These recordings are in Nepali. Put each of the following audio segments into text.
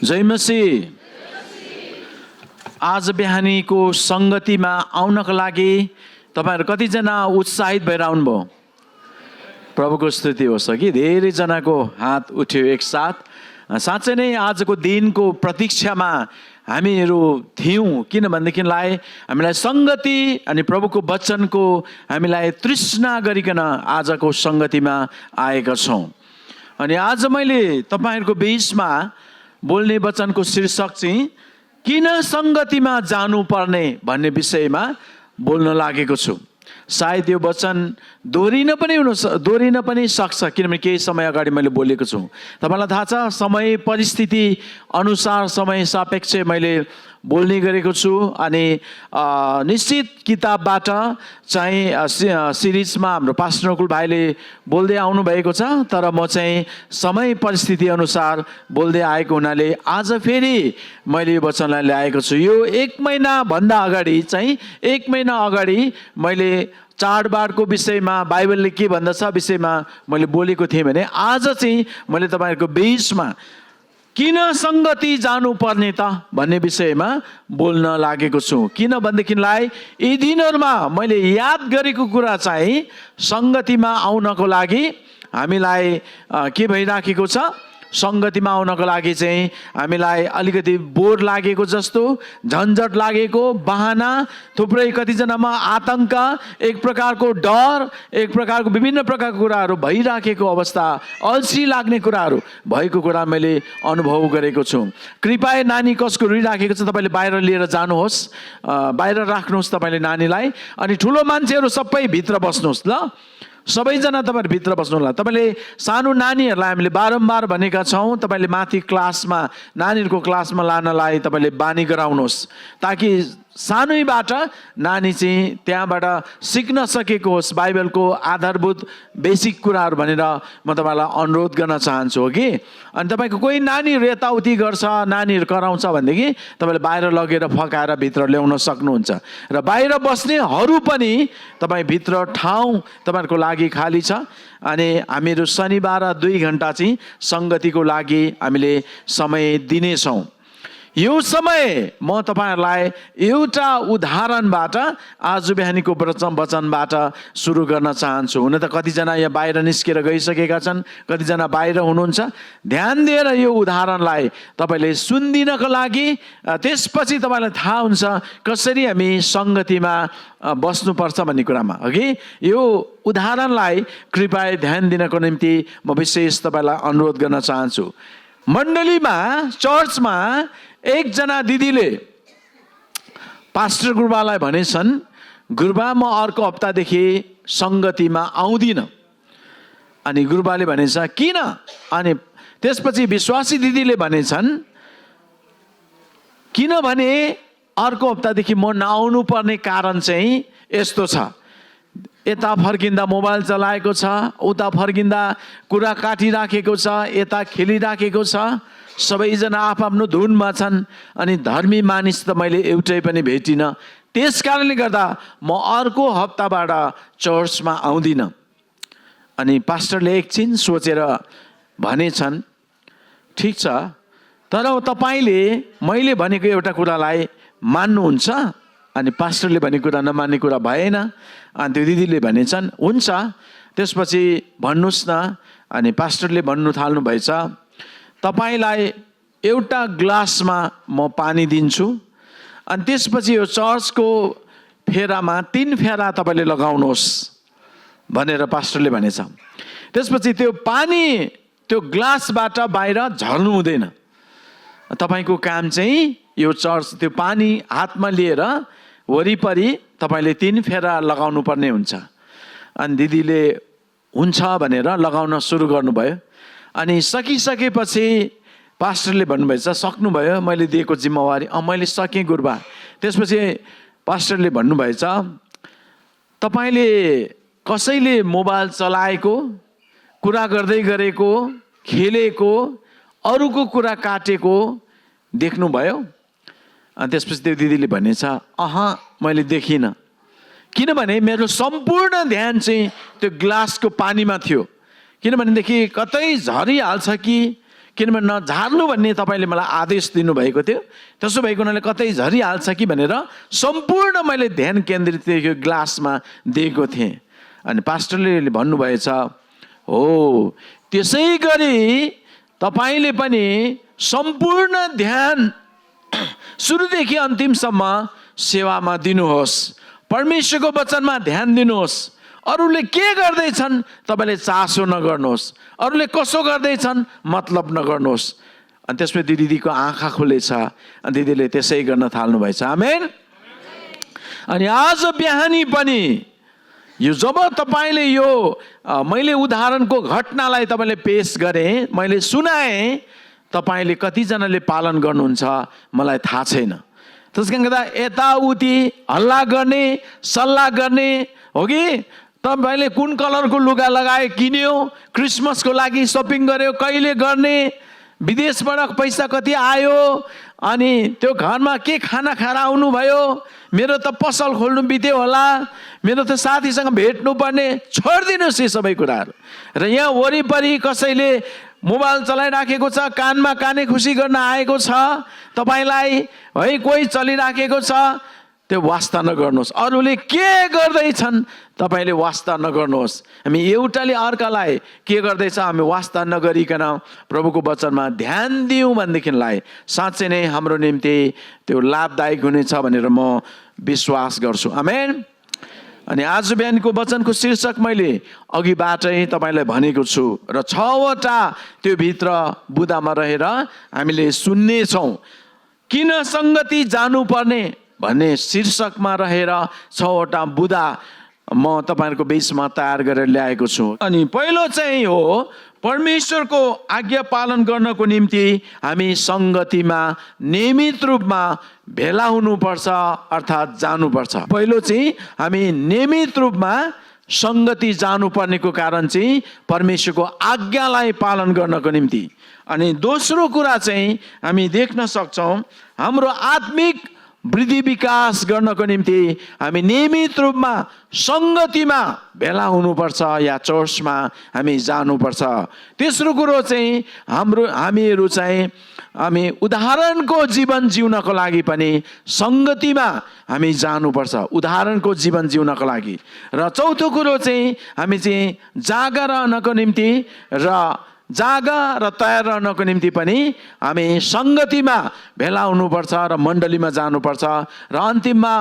जय मसीह। आज बिहानीको संगतिमा आउनको लागि तपाईहरु कतिजना उत्साहित भएर आउनुभयो? प्रभुको स्तुति होस् कि धेरैजनाको हात उठ्यो एकसाथ। साँच्चै नै आजको दिनको प्रतीक्षामा हामीहरू थियौँ, किनभनेदेखिलाई हामीलाई संगति अनि प्रभुको वचनको हामीलाई तृष्णा गरिकन आजको संगतिमा आएका छौँ। अनि आज मैले तपाईहरुको बीचमा बोल्ने वचनको शीर्षक चाहिँ किन संगतिमा जानुपर्ने भन्ने विषयमा बोल्न लागेको छु। सायद यो वचन दोहोरिन पनि सक्छ, किनभने केही समय अगाडि मैले बोलेको छु। तपाईलाई थाहा छ, समय परिस्थिति अनुसार समय सापेक्ष मैले बोल्ने गरेको छु। अनि निश्चित किताबबाट चाहिँ सिरिजमा हाम्रो पास्टर नकुल भाइले बोल्दै आउनु भएको छ, तर म चाहिँ समय परिस्थिति अनुसार बोल्दै आएको हुनाले आज फेरि मैले यो वचनलाई ल्याएको छु। यो 1 महिना भन्दा अगाडि चाहिँ 1 महिना अगाडि मैले चाडबाडको विषयमा बाइबलले के भन्दछ विषयमा मैले बोलेको थिएँ भने आज चाहिँ मैले तपाईहरुको बीचमा किन संगति जानुपर्ने त भन्ने विषयमा बोल्न लागेको छु। किनभनेदेखिलाई यी दिनहरुमा मैले याद गरेको कुरा चाहिँ संगतिमा आउनको लागि हामीलाई के भइराखेको छ, संगतिमा आउनको लागि चाहिँ हामीलाई अलिकति बोर लागेको जस्तो, झन्झट लागेको, बहाना, थुप्रै कतिजनामा आतंक, एक प्रकारको डर, एक प्रकारको विभिन्न प्रकारको कुराहरू भइराखेको अवस्था, अल्छी लाग्ने कुराहरू भएको कुरा मैले अनुभव गरेको छु। कृपया नानी कसको रुइराखेको छ तपाईले बाहिर लिएर जानुहोस्, बाहिर राख्नुहोस् तपाईले नानीलाई। अनि ठुलो मान्छेहरू सबै भित्र बस्नुहोस् ल, सबैजना तपाईहरु भित्र बस्नु होला। तपाईले सानो नानीहरूलाई हामीले बारम्बार भनेका छौँ, तपाईले माथि क्लासमा नानीहरूको क्लासमा लानलाई तपाईले बानी गराउनुहोस्, ताकि सानैबाट नानी चाहिँ त्यहाँबाट सिक्न सकेको होस् बाइबलको आधारभूत बेसिक कुराहरू भनेर म तपाईलाई अनुरोध गर्न चाहन्छु हो कि। अनि तपाईको कोही नानीहरू यताउति गर्छ, नानीहरू कराउँछ भनेदेखि तपाईले बाहिर लगेर फकाएर भित्र ल्याउन सक्नुहुन्छ। र बाहिर बस्नेहरू पनि तपाई भित्र ठाउँ तपाईहरुको लागि खाली छ। अनि हामीहरू शनिबार 2 घण्टा चाहिँ संगतिको लागि हामीले समय दिनेछौँ। यो समय म तपाईहरुलाई एउटा उदाहरणबाट आज बिहानीको वचनबाट सुरु गर्न चाहन्छु। हुन त कतिजना यहाँ बाहिर निस्केर गइसकेका छन्, कतिजना बाहिर हुनुहुन्छ। ध्यान दिएर यो उदाहरणलाई तपाईले सुन्दिनको लागि, त्यसपछि तपाईलाई थाहा हुन्छ कसरी हामी संगतिमा बस्नुपर्छ भन्ने कुरामा अघि यो उदाहरणलाई कृपया ध्यान दिनको निम्ति म विशेष तपाईलाई अनुरोध गर्न चाहन्छु। मण्डलीमा, चर्चमा एकजना दिदीले पास्टर गुरुबालाई भनेछन्, गुरुबा म अर्को हप्तादेखि संगतिमा आउँदिन। अनि गुरुबाले भनेछ किन? अनि त्यसपछि विश्वासी दिदीले भनेछन् किनभने अर्को हप्तादेखि म नआउनु पर्ने कारण चाहिँ यस्तो छ, यता फर्किँदा मोबाइल चलाएको छ, उता फर्किँदा कुरा काटिराखेको छ, यता खेलिराखेको छ, सबैजना आफ्नो धुनमा छन्। अनि धर्मी मानिस त मैले एउटै पनि भेटिनँ, त्यस कारणले गर्दा म अर्को हप्ताबाट चर्चमा आउँदिन। अनि पास्टरले एकछिन सोचेर भनेछन् ठिक छ, तर तपाईले मैले भनेको एउटा कुरालाई मान्नुहुन्छ? अनि पास्टरले भनेको कुरा नमान्ने कुरा भएन। अनि त्यो दिदीले भनेछन् हुन्छ, त्यसपछि भन्नुहोस् न। अनि पास्टरले भन्नु थाल्नु भएछ, तपाईलाई एउटा ग्लासमा म पानी दिन्छु, अनि त्यसपछि यो चर्चको फेरामा 3 फेरा तपाईले लगाउनुहोस् भनेर पास्टरले भनेछ। त्यसपछि त्यो पानी त्यो ग्लासबाट बाहिर झर्नु हुँदैन। तपाईको काम चाहिँ यो चर्च त्यो पानी हातमा लिएर वरिपरि तपाईले 3 फेरा लगाउनु पर्ने हुन्छ। अनि दिदीले हुन्छ भनेर लगाउन सुरु गर्नुभयो। अनि सकिसकेपछि पास्टरले भन्नुभएछ सक्नुभयो, मैले दिएको जिम्मेवारी मैले सकेँ गुरुबा। त्यसपछि पास्टरले भन्नुभएछ तपाईले कसैले मोबाइल चलाएको, कुरा गर्दै गरेको, खेलेको, अरूको कुरा काटेको देख्नुभयो? अनि त्यसपछि त्यो दिदीले भनेछ मैले देखिनँ, किनभने मेरो सम्पूर्ण ध्यान चाहिँ त्यो ग्लासको पानीमा थियो। किनभनेदेखि कतै झरिहाल्छ कि किनभने नझार्नु भन्ने तपाईँले मलाई आदेश दिनुभएको थियो। त्यसो भएको हुनाले कतै झरिहाल्छ कि भनेर सम्पूर्ण मैले ध्यान केन्द्रित त्यो ग्लासमा दिएको थिएँ। अनि पास्टरले भन्नुभएछ, हो त्यसै गरी तपाईँले पनि सम्पूर्ण ध्यान सुरुदेखि अन्तिमसम्म सेवामा दिनुहोस्, परमेश्वरको वचनमा ध्यान दिनुहोस्। अरूले के गर्दैछन् तपाईँले चासो नगर्नुहोस्, अरूले कसो गर्दैछन् मतलब नगर्नुहोस्। अनि त्यसपछि दिदीको आँखा खुलेछ, अनि दिदीले त्यसै गर्न थाल्नुभएछ। आमेन। अनि आज बिहानी पनि यो जब तपाईँले यो मैले उदाहरणको घटनालाई तपाईँले पेश गरेँ, मैले सुनाएँ, तपाईँले कतिजनाले पालन गर्नुहुन्छ मलाई थाहा छैन। त्यस कारण गर्दा यताउति हल्ला गर्ने, सल्लाह गर्ने हो कि तपाईँले कुन कलरको लुगा लगाए किन्यो, क्रिसमसको लागि सपिङ गर्यो, कहिले गर्ने, विदेशबाट पैसा कति आयो, अनि त्यो घरमा के खाना खाएर आउनुभयो, मेरो त पसल खोल्नु बित्यो होला, मेरो त साथीसँग भेट्नु पर्ने, छोडिदिनुहोस् यी सबै कुराहरू। र यहाँ वरिपरि कसैले मोबाइल चलाइराखेको छ, कानमा काने खुसी गर्न आएको छ तपाईँलाई है, कोही चलिराखेको छ, त्यो वास्ता नगर्नुहोस्। अरूले के गर्दैछन् तपाईँले वास्ता नगर्नुहोस्। हामी एउटाले अर्कालाई के गर्दैछ हामी वास्ता नगरिकन प्रभुको वचनमा ध्यान दियौँ भनेदेखिलाई साँच्चै नै हाम्रो निम्ति त्यो लाभदायक हुनेछ भनेर म विश्वास गर्छु। आमेन। अनि आज बिहानको वचनको शीर्षक मैले अघिबाटै तपाईँलाई भनेको छु र 6वटा त्यो भित्र बुदामा रहेर हामीले सुन्नेछौँ। किन सङ्गति जानुपर्ने भन्ने शीर्षकमा रहेर 6वटा बुदा म तपाईँहरूको बिचमा तयार गरेर ल्याएको छु। अनि पहिलो चाहिँ हो परमेश्वरको आज्ञा पालन गर्नको निम्ति हामी सङ्गतिमा नियमित रूपमा भेला हुनुपर्छ, अर्थात् जानुपर्छ। पहिलो चाहिँ हामी नियमित रूपमा सङ्गति जानुपर्नेको कारण चाहिँ परमेश्वरको आज्ञालाई पालन गर्नको निम्ति। अनि दोस्रो कुरा चाहिँ हामी देख्न सक्छौँ हाम्रो आत्मिक वृद्धि विकास गर्नको निम्ति हामी नियमित रूपमा सङ्गतिमा भेला हुनुपर्छ या चर्चमा हामी जानुपर्छ। तेस्रो कुरो चाहिँ हामीहरू चाहिँ हामी उदाहरणको जीवन जिउनको लागि पनि सङ्गतिमा हामी जानुपर्छ, उदाहरणको जीवन जिउनको लागि। र चौथो कुरो चाहिँ हामी चाहिँ जागा रहनको निम्ति र तयार रहनको निम्ति पनि हामी सङ्गतिमा भेला हुनुपर्छ र मण्डलीमा जानुपर्छ। र अन्तिममा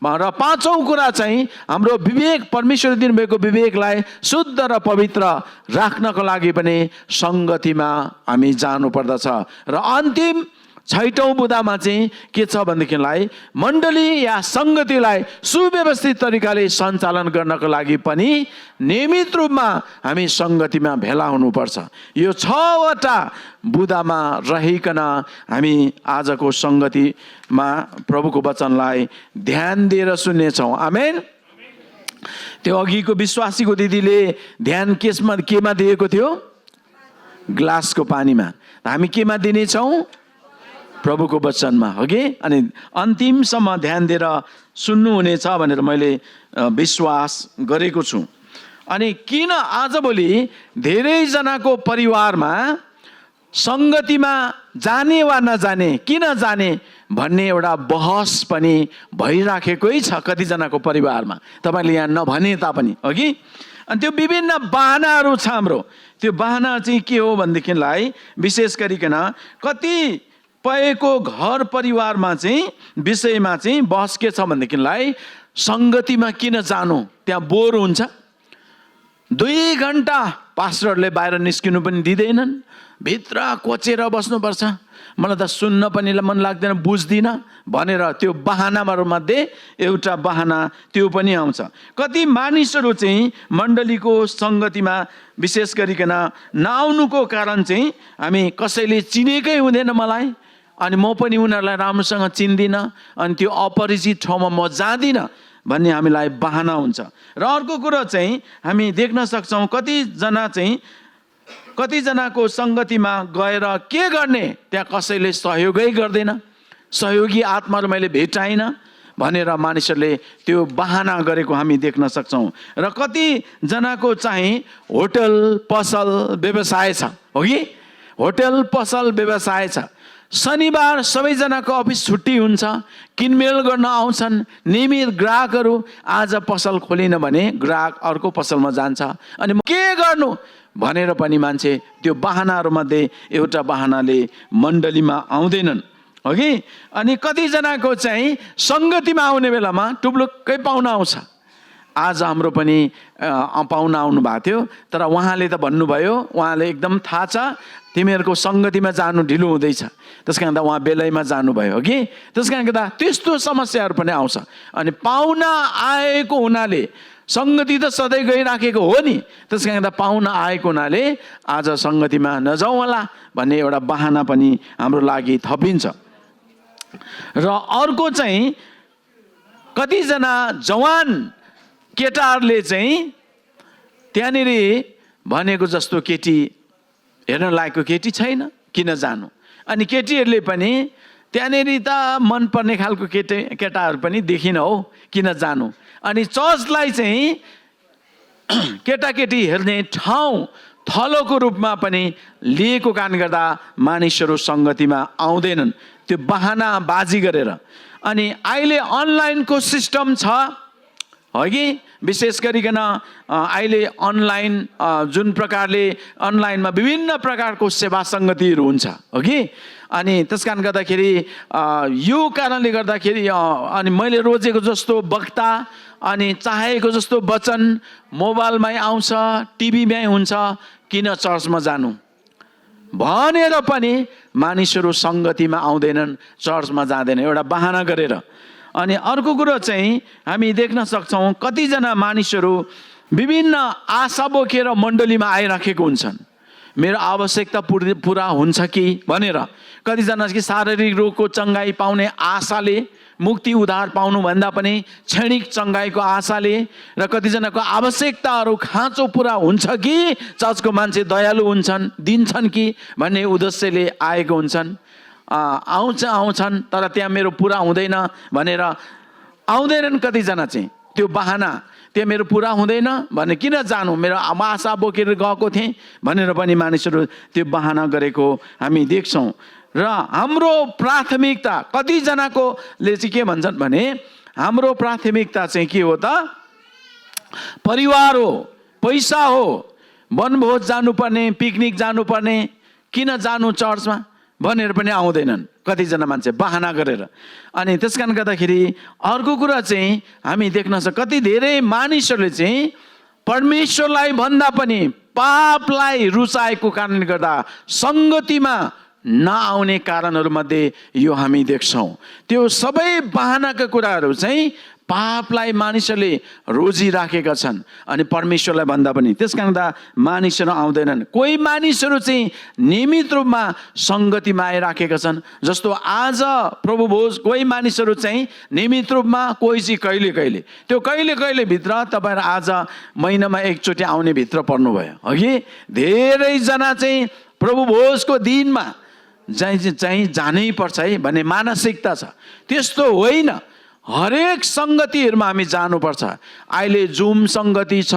पाँचौँ कुरा चाहिँ हाम्रो विवेक, परमेश्वर दिनुभएको विवेकलाई शुद्ध र पवित्र राख्नको लागि पनि सङ्गतिमा हामी जानुपर्दछ। र अन्तिम 6औँ बुदामा चाहिँ के छ भनेदेखिलाई मण्डली या सङ्गतिलाई सुव्यवस्थित तरिकाले सञ्चालन गर्नको लागि पनि नियमित रूपमा हामी सङ्गतिमा भेला हुनुपर्छ। यो 6वटा बुदामा रहिकन हामी आजको सङ्गतिमा प्रभुको वचनलाई ध्यान दिएर सुन्नेछौँ। आमेन। त्यो अघिको विश्वासीको दिदीले ध्यान केमा दिएको थियो? ग्लासको पानीमा। हामी केमा दिनेछौँ? प्रभुको वचनमा, हो कि? अनि अन्तिमसम्म ध्यान दिएर सुन्नुहुनेछ भनेर मैले विश्वास गरेको छु। अनि किन आजभोलि धेरैजनाको परिवारमा सङ्गतिमा जाने वा नजाने, किन जाने भन्ने एउटा बहस पनि भइराखेकै छ कतिजनाको परिवारमा, तपाईँले यहाँ नभने तापनि, हो कि? अनि त्यो विभिन्न बाहनाहरू छ हाम्रो। त्यो बाहना चाहिँ के हो भनेदेखिलाई विशेष गरिकन कति पएको घर परिवारमा चाहिँ विषयमा चाहिँ बहस के छ भनेदेखिलाई सङ्गतिमा किन जानु, त्यहाँ बोर हुन्छ। 2 घन्टा पास्टरहरूले बाहिर निस्किनु पनि दिँदैनन्, भित्र कोचेर बस्नुपर्छ, मलाई त सुन्न पनि मन लाग्दैन, बुझ्दिनँ भनेर त्यो बाहनाहरूमध्ये एउटा बाहना त्यो पनि आउँछ। कति मानिसहरू चाहिँ मण्डलीको सङ्गतिमा विशेष गरिकन नआउनुको कारण चाहिँ हामी कसैले चिनेकै हुँदैन मलाई, अनि म पनि उनीहरूलाई राम्रोसँग चिन्दिनँ, अनि त्यो अपरिचित ठाउँमा म जाँदिनँ भन्ने हामीलाई बाहना हुन्छ। र अर्को कुरो चाहिँ हामी देख्न सक्छौँ कतिजनाको सङ्गतिमा गएर के गर्ने, त्यहाँ कसैले सहयोगै गर्दैन, सहयोगी आत्माहरू मैले भेटाइनँ भनेर मानिसहरूले त्यो बाहना गरेको हामी देख्न सक्छौँ। र कतिजनाको चाहिँ होटल पसल व्यवसाय छ, हो कि? होटल पसल व्यवसाय छ। शनिबार सबैजनाको अफिस छुट्टी हुन्छ, किनमेल गर्न आउँछन्। नियमित ग्राहकहरू आज पसल खोलिन भने ग्राहक अर्को पसलमा जान्छ अनि के गर्नु भनेर पनि मान्छे त्यो बहानाहरूमध्ये एउटा बहानाले मण्डलीमा आउँदैनन्, हो कि? अनि कतिजनाको चाहिँ सङ्गतिमा आउने बेलामा टुप्लुक्कै पाहुना आउँछ। आज हाम्रो पनि पाहुना आउनु भएको थियो, तर उहाँले त भन्नुभयो, उहाँले एकदम थाहा छ तिमीहरूको सङ्गतिमा जानु ढिलो हुँदैछ, त्यस कारण त उहाँ बेलैमा जानुभयो, हो कि? त्यस कारण गर्दा त्यस्तो समस्याहरू पनि आउँछ। अनि पाहुना आएको हुनाले सङ्गति त सधैँ गइराखेको हो नि, त्यस कारण गर्दा पाहुना आएको हुनाले आज सङ्गतिमा नजाउँ होला भन्ने एउटा बहाना पनि हाम्रो लागि थपिन्छ। र अर्को चाहिँ कतिजना जवान केटाहरूले चाहिँ त्यहाँनिर भनेको जस्तो केटी हेर्न लायकको केटी छैन, किन जानु? अनि केटीहरूले पनि त्यहाँनिर त मनपर्ने खालको केटाहरू पनि देखिन हो, किन जानु? अनि चर्चलाई चाहिँ केटाकेटी हेर्ने ठाउँ थलोको रूपमा पनि लिएको कारणले गर्दा मानिसहरू सङ्गतिमा आउँदैनन्, त्यो बहानाबाजी गरेर। अनि अहिले अनलाइनको सिस्टम छ, हो कि? विशेष गरिकन अहिले अनलाइन जुन प्रकारले अनलाइनमा विभिन्न प्रकारको सेवा सङ्गतिहरू हुन्छ, हो कि? अनि त्यस कारण गर्दाखेरि यो कारणले गर्दाखेरि अनि मैले रोजेको जस्तो वक्ता अनि चाहेको जस्तो वचन मोबाइलमै आउँछ, टिभीमै हुन्छ, किन चर्चमा जानु भनेर पनि मानिसहरू सङ्गतिमा आउँदैनन्, चर्चमा जाँदैन, एउटा बहाना गरेर। अनि अर्को कुरो चाहिँ हामी देख्न सक्छौँ कतिजना मानिसहरू विभिन्न आशा बोकेर मण्डलीमा आइराखेको हुन्छन्, मेरो आवश्यकता पुरा हुन्छ कि भनेर। कतिजना कि शारीरिक रोगको चङ्गाई पाउने आशाले, मुक्ति उद्धार पाउनुभन्दा पनि क्षणिक चङ्गाईको आशाले, र कतिजनाको आवश्यकताहरू खाँचो पुरा हुन्छ कि चर्चको मान्छे दयालु हुन्छन्, दिन्छन् कि भन्ने उद्देश्यले आएको हुन्छन्। आउँछन् तर त्यहाँ मेरो पुरा हुँदैन भनेर आउँदैनन्। कतिजना चाहिँ त्यो बहाना, त्यहाँ मेरो पुरा हुँदैन भने किन जानु, मेरो आशा बोकेर गएको थिएँ भनेर पनि मानिसहरू त्यो बहाना गरेको हामी देख्छौँ। र हाम्रो प्राथमिकता कतिजनाकोले चाहिँ के भन्छन् भने हाम्रो प्राथमिकता चाहिँ के हो त? परिवार हो, पैसा हो, वनभोज जानुपर्ने, पिकनिक जानुपर्ने, किन जानु चर्चमा भनेर पनि आउँदैनन् कतिजना मान्छे बहाना गरेर। अनि त्यस कारण गर्दाखेरि अर्को कुरा चाहिँ हामी देख्न सक्छौँ कति धेरै मानिसहरूले चाहिँ परमेश्वरलाई भन्दा पनि पापलाई रुचाएको कारणले गर्दा सङ्गतिमा नआउने कारणहरूमध्ये यो हामी देख्छौँ। त्यो सबै बहानाका कुराहरू चाहिँ पापलाई मानिसहरूले रोजिराखेका छन् अनि परमेश्वरलाई भन्दा पनि, त्यस कारण मानिसहरू आउँदैनन्। कोही मानिसहरू चाहिँ नियमित रूपमा सङ्गतिमा आइराखेका छन्, जस्तो आज प्रभु भोज कोही मानिसहरू चाहिँ नियमित रूपमा, कोही चाहिँ कहिले कहिले। त्यो कहिले कहिले भित्र तपाईँहरू आज महिनामा एकचोटि आउने भित्र पर्नुभयो, अघि धेरैजना चाहिँ प्रभु भोजको दिनमा चाहिँ जानै पर्छ है भन्ने मानसिकता छ। त्यस्तो होइन, हरेक सङ्गतिहरूमा हामी जानुपर्छ। अहिले जुम सङ्गति छ,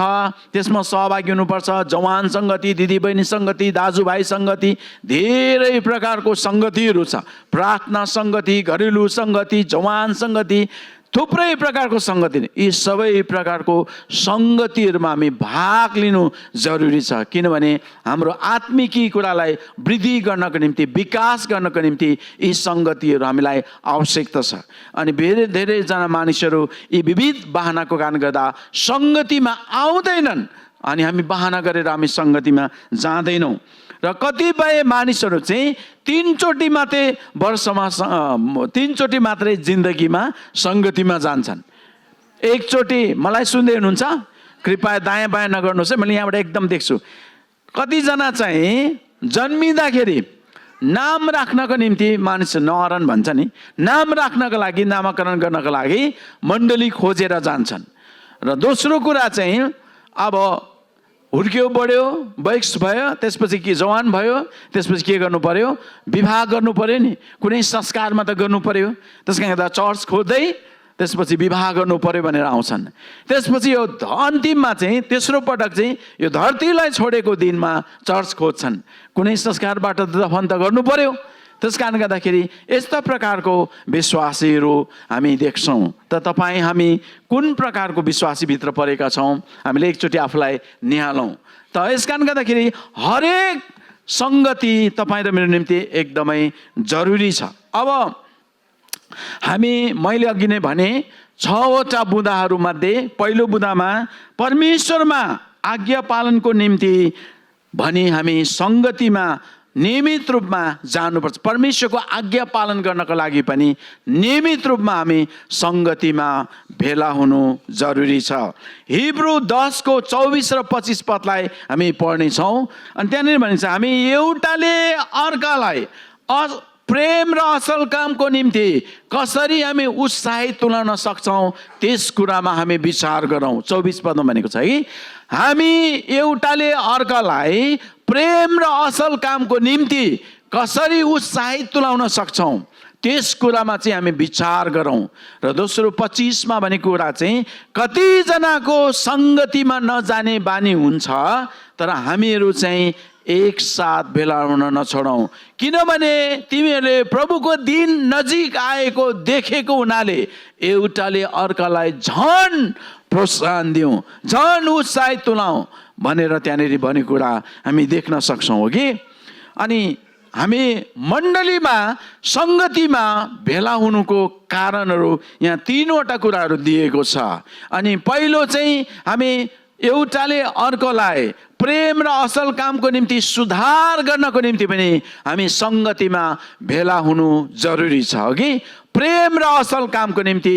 त्यसमा सहभागी हुनुपर्छ। जवान सङ्गति, दिदीबहिनी सङ्गति, दाजुभाइ सङ्गति, धेरै प्रकारको सङ्गतिहरू छ। प्रार्थना सङ्गति, घरेलु सङ्गति, जवान सङ्गति, थुप्रै प्रकारको सङ्गति। यी सबै प्रकारको सङ्गतिहरूमा हामी भाग लिनु जरुरी छ, किनभने हाम्रो आत्मिकी कुरालाई वृद्धि गर्नको निम्ति, विकास गर्नको निम्ति यी सङ्गतिहरू हामीलाई आवश्यकता छ। अनि धेरैजना मानिसहरू यी विविध बहानाको कारण गर्दा सङ्गतिमा आउँदैनन् अनि हामी बहाना गरेर हामी सङ्गतिमा जाँदैनौँ। र कतिपय मानिसहरू चाहिँ तीनचोटि मात्रै जिन्दगीमा सङ्गतिमा जान्छन्। एकचोटि, मलाई सुन्दै हुनुहुन्छ? कृपया दायाँ बायाँ नगर्नुहोस् है, मैले यहाँबाट एकदम देख्छु। कतिजना चाहिँ जन्मिँदाखेरि नाम राख्नको निम्ति मानिस नहरन भन्छ नि, नाम राख्नको लागि, नामाकरण गर्नको लागि मण्डली खोजेर जान्छन्। र दोस्रो कुरा चाहिँ अब हुर्क्यो, बढ्यो, वयस भयो, त्यसपछि के जवान भयो, त्यसपछि के गर्नु पर्यो? विवाह गर्नु पर्यो नि, कुनै संस्कारमा त गर्नु पर्यो। त्यस कारण चर्च खोज्दै त्यसपछि विवाह गर्नु पर्यो भनेर आउँछन्। त्यसपछि यो अन्तिममा चाहिँ तेस्रो पटक चाहिँ यो धरतीलाई छोडेको दिनमा चर्च खोज्छन्। कुनै संस्कारबाट दफन त गर्नु पर्यो। त्यस कारण गर्दाखेरि यस्ता प्रकारको विश्वासीहरू हामी देख्छौँ। त तपाईँ हामी कुन प्रकारको विश्वासीभित्र परेका छौँ, हामीले एकचोटि आफूलाई निहालौँ। त यस कारण गर्दाखेरि हरेक सङ्गति तपाईँ र मेरो निम्ति एकदमै जरुरी छ। अब मैले अघि नै भने 6वटा बुँदाहरूमध्ये पहिलो बुँदामा परमेश्वरमा आज्ञा पालनको निम्ति भनी हामी सङ्गतिमा नियमित रूपमा जानुपर्छ। परमेश्वरको आज्ञा पालन गर्नको लागि पनि नियमित रूपमा हामी सङ्गतिमा भेला हुनु जरुरी छ। हिब्रू 10:24 र 25 पदलाई हामी पढ्नेछौँ। अनि त्यहाँनिर भनिन्छ, हामी एउटाले अर्कालाई प्रेम र असल कामको निम्ति कसरी हामी उत्साहित तुल्याउन सक्छौँ त्यस कुरामा हामी विचार गरौँ। 24 पदमा भनेको छ कि हामी एउटाले अर्कालाई प्रेम र असल कामको निम्ति कसरी उत्साहित तुल्याउन सक्छौँ त्यस कुरामा चाहिँ हामी विचार गरौँ। र दोस्रो 25मा भनेको कुरा चाहिँ कतिजनाको सङ्गतिमा नजाने बानी हुन्छ, तर हामीहरू चाहिँ एकसाथ भेला हुन नछोडौँ, किनभने तिमीहरूले प्रभुको दिन नजिक आएको देखेको हुनाले एउटाले अर्कालाई झन् प्रोत्साहन दिउँ, झन् उत्साहित तुलाउँ भनेर त्यहाँनिर भनेको कुरा हामी देख्न सक्छौँ हो कि। अनि हामी मण्डलीमा सङ्गतिमा भेला हुनुको कारणहरू यहाँ 3वटा कुराहरू दिएको छ। अनि पहिलो चाहिँ हामी एउटाले अर्कोलाई प्रेम र असल कामको निम्ति सुधार गर्नको निम्ति पनि हामी सङ्गतिमा भेला हुनु जरुरी छ हो कि। प्रेम र असल कामको निम्ति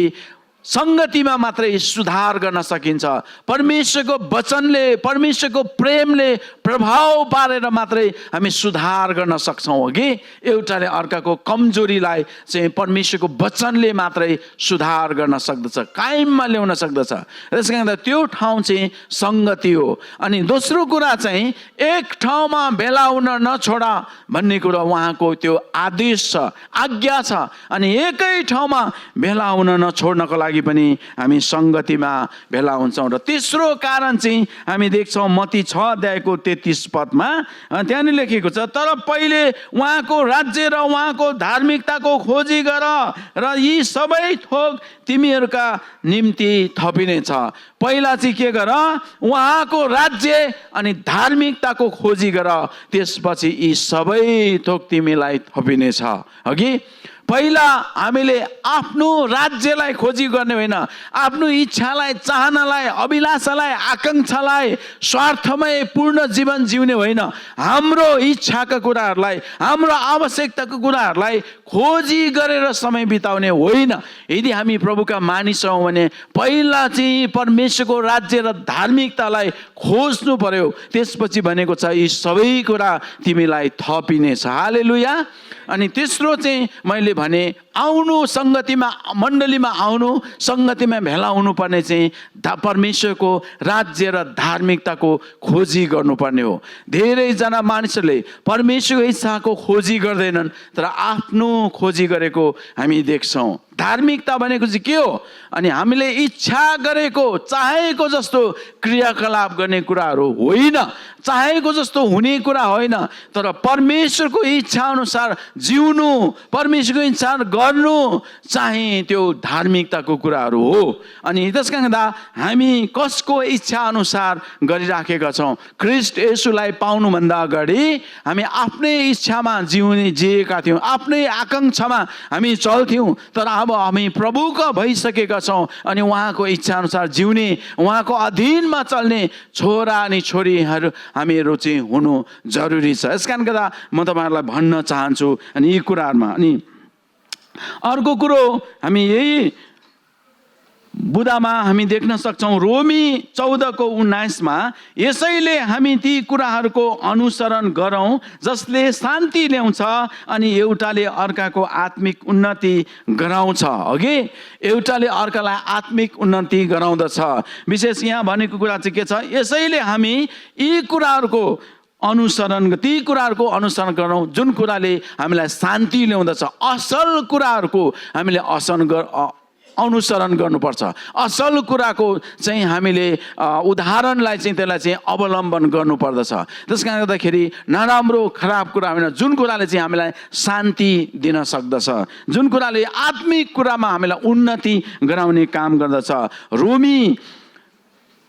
सङ्गतिमा मात्रै सुधार गर्न सकिन्छ। परमेश्वरको वचनले, परमेश्वरको प्रेमले प्रभाव पारेर मात्रै हामी सुधार गर्न सक्छौँ हो कि। एउटाले अर्काको कमजोरीलाई चाहिँ परमेश्वरको वचनले मात्रै सुधार गर्न सक्दछ, कायममा ल्याउन सक्दछ। त्यस कारण त्यो ठाउँ चाहिँ सङ्गति हो। अनि दोस्रो कुरा चाहिँ एक ठाउँमा भेला हुन नछोडा भन्ने कुरा उहाँको त्यो आदेश छ, आज्ञा छ। अनि एकै ठाउँमा भेला हुन नछोड्नको लागि पनि हामी सङ्गतिमा भेला हुन्छौँ। र तेस्रो कारण चाहिँ हामी देख्छौँ मत्ती 6:33 पदमा त्यहाँनिर लेखेको छ, तर पहिले उहाँको राज्य र उहाँको धार्मिकताको खोजी गर र यी सबै थोक तिमीहरूका निम्ति थपिनेछ। पहिला चाहिँ के गर, उहाँको राज्य अनि धार्मिकताको खोजी गर, त्यसपछि यी सबै थोक तिमीलाई थपिनेछ अघि। पहिला हामीले आफ्नो राज्यलाई खोजी गर्ने होइन, आफ्नो इच्छालाई, चाहनालाई, अभिलाषालाई, आकाङ्क्षालाई स्वार्थमय पूर्ण जीवन जिउने होइन, हाम्रो इच्छाका कुराहरूलाई, हाम्रो आवश्यकताको कुराहरूलाई खोजी गरेर समय बिताउने होइन। यदि हामी प्रभुका मानिस हौँ भने पहिला चाहिँ परमेश्वरको राज्य र धार्मिकतालाई खोज्नु पर्यो, त्यसपछि भनेको छ यी सबै कुरा तिमीलाई थपिनेछ। हालेलुया। अनि तेस्रो चाहिँ मैले भने आउनु सङ्गतिमा, मण्डलीमा आउनु, सङ्गतिमा भेला हुनुपर्ने चाहिँ परमेश्वरको राज्य र धार्मिकताको खोजी गर्नुपर्ने हो। धेरैजना मानिसहरूले परमेश्वरको इच्छाको खोजी गर्दैनन्, तर आफ्नो खोजी गरेको हामी देख्छौँ। धार्मिकता भनेको चाहिँ के हो? अनि हामीले इच्छा गरेको, चाहेको जस्तो क्रियाकलाप गर्ने कुराहरू होइन, चाहेको जस्तो हुने कुरा होइन, तर परमेश्वरको इच्छा अनुसार जिउनु, परमेश्वरको इच्छा गर्नु चाहिँ त्यो धार्मिकताको कुराहरू हो। अनि त्यस कारण हामी कसको इच्छा अनुसार गरिराखेका छौँ? ख्रीष्ट येशूलाई पाउनुभन्दा अगाडि हामी आफ्नै इच्छामा जिएका थियौँ, आफ्नै आकाङ्क्षामा हामी चल्थ्यौँ, तर अब हामी प्रभुका भइसकेका छौँ अनि उहाँको इच्छा अनुसार जिउने, उहाँको अधीनमा चल्ने छोरा अनि छोरीहरू हामीहरू चाहिँ हुनु जरुरी छ। यस कारण गर्दा म तपाईँहरूलाई भन्न चाहन्छु अनि यी कुराहरूमा। अनि अर्को कुरो हामी यही बुदामा हामी देख्न सक्छौँ, रोमी 14:19मा यसैले हामी ती कुराहरूको अनुसरण गरौँ जसले शान्ति ल्याउँछ अनि एउटाले अर्काको आत्मिक उन्नति गराउँछ। अघि एउटाले अर्कालाई आत्मिक उन्नति गराउँदछ। विशेष यहाँ भनेको कुरा चाहिँ के छ? यसैले हामी यी कुराहरूको ती कुराहरूको अनुसरण गरौँ जुन कुराले हामीलाई शान्ति ल्याउँदछ, असल कुराहरूको हामीले अनुसरण गर्नुपर्छ। असल कुराको चाहिँ हामीले उदाहरणलाई चाहिँ त्यसलाई चाहिँ अवलम्बन गर्नुपर्दछ। त्यस कारणले गर्दाखेरि नराम्रो खराब कुरा होइन, जुन कुराले चाहिँ हामीलाई शान्ति दिन सक्दछ, जुन कुराले आत्मिक कुरामा हामीलाई उन्नति गराउने काम गर्दछ। रोमी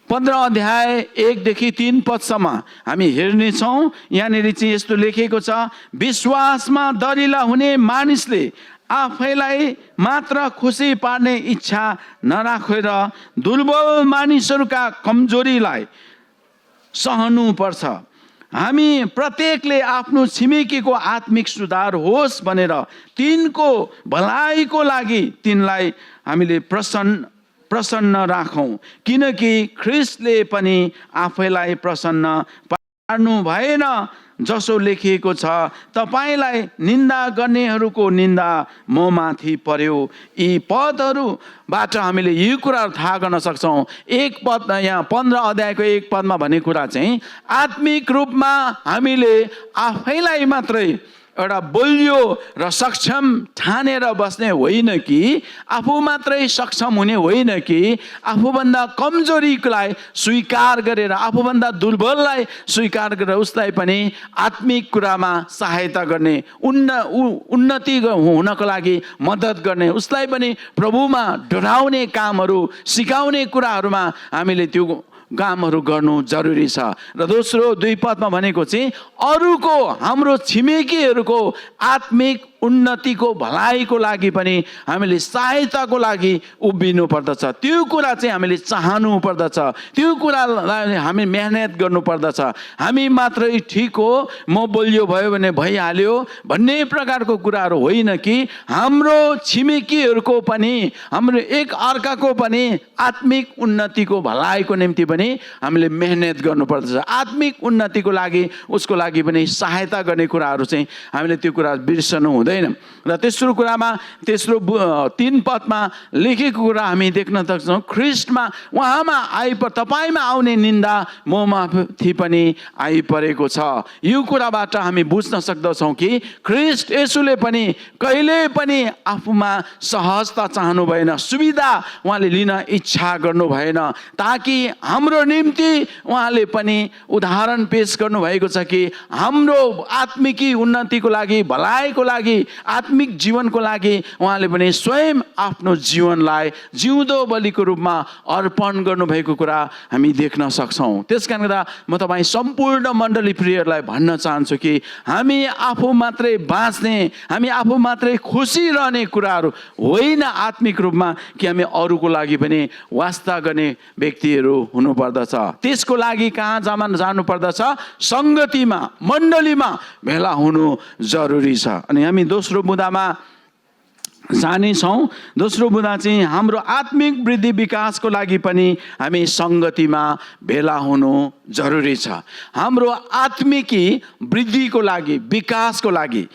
15 अध्याय 1 देखि 3 पदसम्म हामी हेर्नेछौँ। यहाँनिर चाहिँ यस्तो लेखेको छ, विश्वासमा दरिला हुने मानिसले आफैलाई मात्र खुसी पार्ने इच्छा नराखेर दुर्बल मानिसहरूका कमजोरीलाई सहनुपर्छ। हामी प्रत्येकले आफ्नो छिमेकीको आत्मिक सुधार होस् भनेर तिनको भलाइको लागि तिनलाई हामीले प्रसन्न राखौँ, किनकि ख्रिस्टले पनि आफैलाई प्रसन्न पार्नु भएन। जसो लेखिएको छ, तपाईँलाई निन्दा गर्नेहरूको निन्दा म माथि पर्यो। यी पदहरूबाट हामीले यी कुराहरू थाहा गर्न सक्छौँ। एक पद यहाँ 15 अध्यायको 1 पदमा भन्ने कुरा चाहिँ आत्मिक रूपमा हामीले आफैलाई मात्रै एउटा बलियो र सक्षम ठानेर बस्ने होइन कि आफू मात्रै सक्षम हुने होइन कि आफूभन्दा कमजोरीलाई स्वीकार गरेर आफूभन्दा दुर्बललाई स्वीकार गरेर उसलाई पनि आत्मिक कुरामा सहायता गर्ने, उन्नति हुनको लागि मद्दत गर्ने, उसलाई पनि प्रभुमा डराउने कामहरू सिकाउने कुराहरूमा हामीले त्यो कामहरू गर्नु जरुरी छ। र दोस्रो 2 पदमा भनेको चाहिँ अरूको, हाम्रो छिमेकीहरूको आत्मिक उन्नतिको भलाइको लागि पनि हामीले सहायताको लागि उभिनु पर्दछ। त्यो कुरा चाहिँ हामीले चाहनु पर्दछ, त्यो कुरालाई हामी मेहनत गर्नु पर्दछ। हामी मात्रै ठिक हो, म बलियो भयो भने भइहाल्यो भन्ने प्रकारको कुराहरू होइन कि हाम्रो छिमेकीहरूको पनि, हाम्रो एक अर्काको पनि आत्मिक उन्नतिको भलाइको निम्ति पनि हामीले मेहनत गर्नु पर्दछ। आत्मिक उन्नतिको लागि उसको लागि पनि सहायता गर्ने कुराहरू चाहिँ हामीले त्यो कुरा बिर्सनु हुँदैन। र तेस्रो कुरामा, तेस्रो 3 पदमा लेखेको कुरा हामी देख्न सक्छौँ, ख्रिस्टमा उहाँमा तपाईँमा आउने निन्दा म माथि पनि आइपरेको छ। यो कुराबाट हामी बुझ्न सक्दछौँ कि ख्रिस्ट येशूले पनि कहिले पनि आफूमा सहजता चाहनु भएन, सुविधा उहाँले लिन इच्छा गर्नु भएन, ताकि हाम्रो निम्ति उहाँले पनि उदाहरण पेश गर्नुभएको छ कि हाम्रो आत्मिकी उन्नतिको लागि, भलाइको लागि, आत्मिक जीवनको लागि उहाँले पनि स्वयं आफ्नो जीवनलाई जिउँदो बलिको रूपमा अर्पण गर्नुभएको कुरा हामी देख्न सक्छौँ। त्यस कारणले गर्दा म तपाईँ सम्पूर्ण मण्डली प्रियहरूलाई भन्न चाहन्छु कि हामी आफू मात्रै बाँच्ने, हामी आफू मात्रै खुसी रहने कुराहरू होइन आत्मिक रूपमा, कि हामी अरूको लागि पनि वास्ता गर्ने व्यक्तिहरू हुनुपर्दछ। त्यसको लागि कहाँ जानु पर्दछ? सङ्गतिमा, मण्डलीमा भेला हुनु जरुरी छ। अनि हामी दोस्रो बुँदामा जानेछौँ। दोस्रो बुँदा चाहिँ हाम्रो आत्मिक वृद्धि विकासको लागि पनि हामी सङ्गतिमा भेला हुनु जरुरी छ। हाम्रो आत्मिकी वृद्धिको लागि, विकासको लागि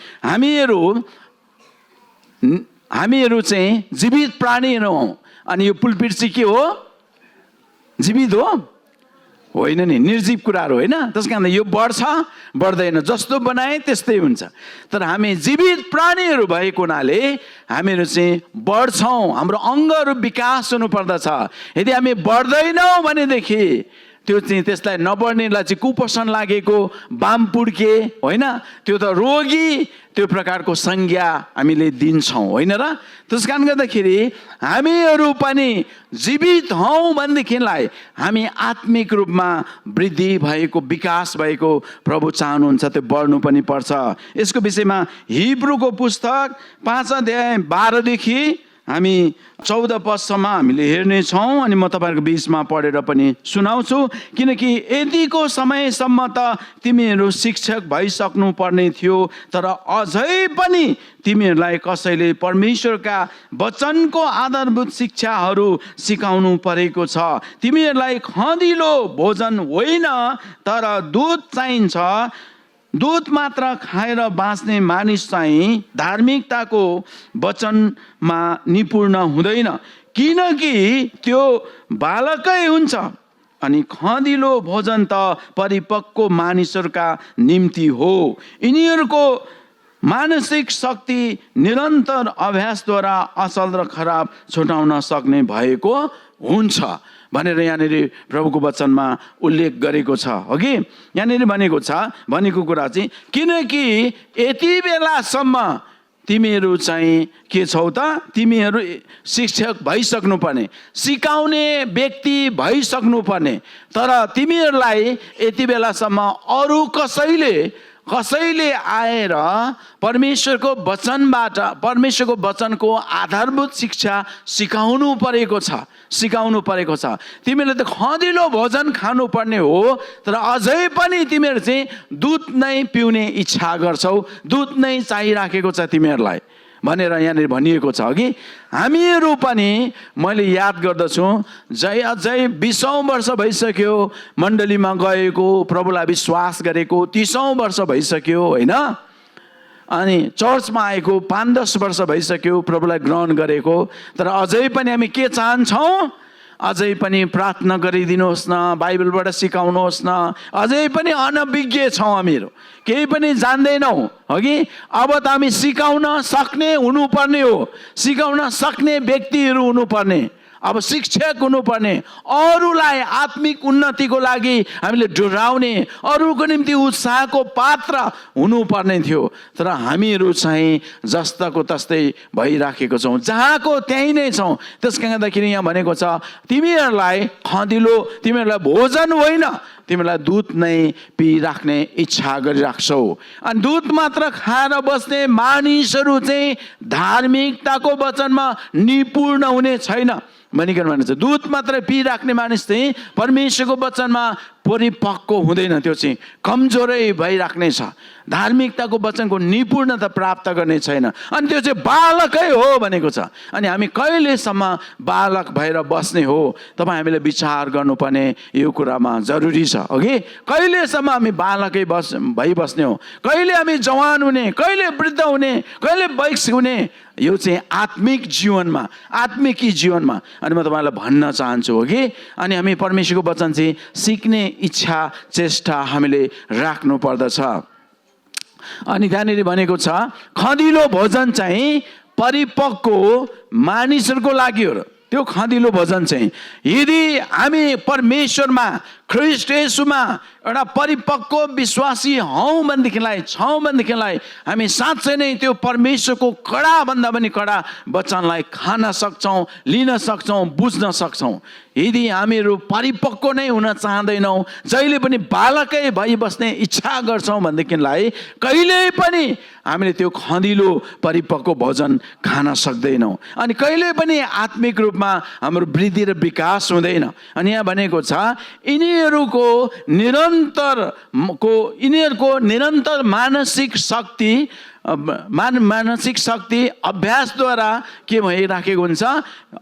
हामीहरू चाहिँ जीवित प्राणीहरू हौँ। अनि यो पुलपिट चाहिँ के हो? जीवित हो? होइन नि, निर्जीव कुराहरू होइन। त्यस कारण यो बढ्छ बढ्दैन, जस्तो बनाए त्यस्तै हुन्छ। तर हामी जीवित प्राणीहरू भएको हुनाले हामीहरू चाहिँ बढ्छौँ, हाम्रो अङ्गहरू विकास हुनुपर्दछ। यदि हामी बढ्दैनौँ भनेदेखि त्यो चाहिँ त्यसलाई नबढ्नेलाई चाहिँ कुपोषण लागेको, बाम पुड्के होइन, त्यो त रोगी, त्यो प्रकारको संज्ञा हामीले दिन्छौँ होइन र। त्यस कारण गर्दाखेरि हामीहरू पनि जीवित हौँ भनेदेखिलाई हामी आत्मिक रूपमा वृद्धि भएको, विकास भएको प्रभु चाहनुहुन्छ, त्यो बढ्नु पनि पर्छ। यसको विषयमा हिब्रूको पुस्तक 5 अध्याय 12 देखि हामी 14 पदसम्म हामीले हेर्नेछौँ। अनि म तपाईँहरूको बिचमा पढेर पनि सुनाउँछु। किनकि यतिको समयसम्म त तिमीहरू शिक्षक भइसक्नु पर्ने थियो, तर अझै पनि तिमीहरूलाई कसैले परमेश्वरका वचनको आधारभूत शिक्षाहरू सिकाउनु परेको छ। तिमीहरूलाई खँदिलो भोजन होइन, तर दुध चाहिन्छ। दुध मात्र खाएर बाँच्ने मानिस चाहिँ धार्मिकताको वचनमा निपुण हुँदैन, किनकि त्यो बालकै हुन्छ। अनि खँदिलो भोजन त परिपक्व मानिसहरूका निम्ति हो। यिनीहरूको मानसिक शक्ति निरन्तर अभ्यासद्वारा असल र खराब छुटाउन सक्ने भएको हुन्छ भनेर यहाँनिर प्रभुको वचनमा उल्लेख गरेको छ। अघि यहाँनिर भनेको कुरा चाहिँ किनकि यति बेलासम्म तिमीहरू चाहिँ के छौ त, तिमीहरू शिक्षक भइसक्नु पर्ने, सिकाउने व्यक्ति भइसक्नु पर्ने, तर तिमीहरूलाई यति बेलासम्म अरू कसैले आएर परमेश्वरको वचनबाट, परमेश्वरको वचनको आधारभूत शिक्षा सिकाउनु परेको छ। तिमीहरूले त खँदिलो भोजन खानुपर्ने हो, तर अझै पनि तिमीहरू चाहिँ दुध नै पिउने इच्छा गर्छौ, दुध नै चाहिराखेको छ तिमीहरूलाई भनेर यहाँनिर भनिएको छ। कि हामीहरू पनि, मैले याद गर्दछु, अझै 20औं वर्ष भइसक्यो मण्डलीमा गएको, प्रभुलाई विश्वास गरेको 30औं वर्ष भइसक्यो होइन, अनि चर्चमा आएको 5-10 वर्ष भइसक्यो प्रभुलाई ग्रहण गरेको, तर अझै पनि हामी के चाहन्छौँ? अझै पनि प्रार्थना गरिदिनुहोस् न, बाइबलबाट सिकाउनुहोस् न, अझै पनि अनभिज्ञ छौँ हामीहरू, केही पनि जान्दैनौँ। अघि अब त हामी सिकाउन सक्ने हुनुपर्ने हो, सिकाउन सक्ने व्यक्तिहरू हुनुपर्ने, अब शिक्षक हुनुपर्ने, अरूलाई आत्मिक उन्नतिको लागि हामीले डोराउने, अरूको निम्ति उत्साहको पात्र हुनुपर्ने थियो, तर हामीहरू चाहिँ जस्ताको तस्तै भइराखेको छौँ, जहाँको त्यहीँ नै छौँ। त्यस कारणले गर्दाखेरि यहाँ भनेको छ तिमीहरूलाई खँदिलो, तिमीहरूलाई भोजन होइन, तिमीलाई दुध नै पिइराख्ने इच्छा गरिराख्छौ। अनि दुध मात्र खाएर बस्ने मानिसहरू चाहिँ धार्मिकताको वचनमा निपुण हुने छैन भनिकन भन्छ। दुध मात्र पिइराख्ने मानिस चाहिँ परमेश्वरको वचनमा परिपक्व हुँदैन, त्यो चाहिँ कमजोरै भइराख्ने छ, धार्मिकताको वचनको निपुणता प्राप्त गर्ने छैन, अनि त्यो चाहिँ बालकै हो भनेको छ। अनि हामी कहिलेसम्म बालक भएर बस्ने हो, तपाईँ हामीले विचार गर्नुपर्ने यो कुरामा जरुरी छ। अघि कहिलेसम्म हामी बालकै भइबस्ने हो, कहिले हामी जवान हुने, कहिले वृद्ध हुने, कहिले वयस्क हुने, यो चाहिँ आत्मिक जीवनमा। अनि म तपाईँलाई भन्न चाहन्छु हो कि अनि हामी परमेश्वरको वचन चाहिँ सिक्ने इच्छा चेष्टा हामीले राख्नु पर्दछ। अनि त्यहाँनिर भनेको छ खँदिलो भोजन चाहिँ परिपक्व मानिसहरूको लागि हो। त्यो खँदिलो भोजन चाहिँ यदि हामी परमेश्वरमा, ख्रीष्ट येशूमा एउटा परिपक्व विश्वासी छौँ भनेदेखिलाई हामी साँच्चै नै त्यो परमेश्वरको कडाभन्दा पनि कडा वचनलाई खान सक्छौँ, लिन सक्छौँ, बुझ्न सक्छौँ। यदि हामीहरू परिपक्व नै हुन चाहँदैनौँ, जहिले पनि बालकै भइबस्ने इच्छा गर्छौँ भनेदेखिलाई कहिल्यै पनि हामीले त्यो खँदिलो परिपक्व भोजन खान सक्दैनौँ, अनि कहिल्यै पनि आत्मिक रूपमा हाम्रो वृद्धि र विकास हुँदैन। अनि यहाँ भनेको छ यिनीहरूको निरन्तर मानसिक शक्ति अभ्यासद्वारा के भइराखेको हुन्छ,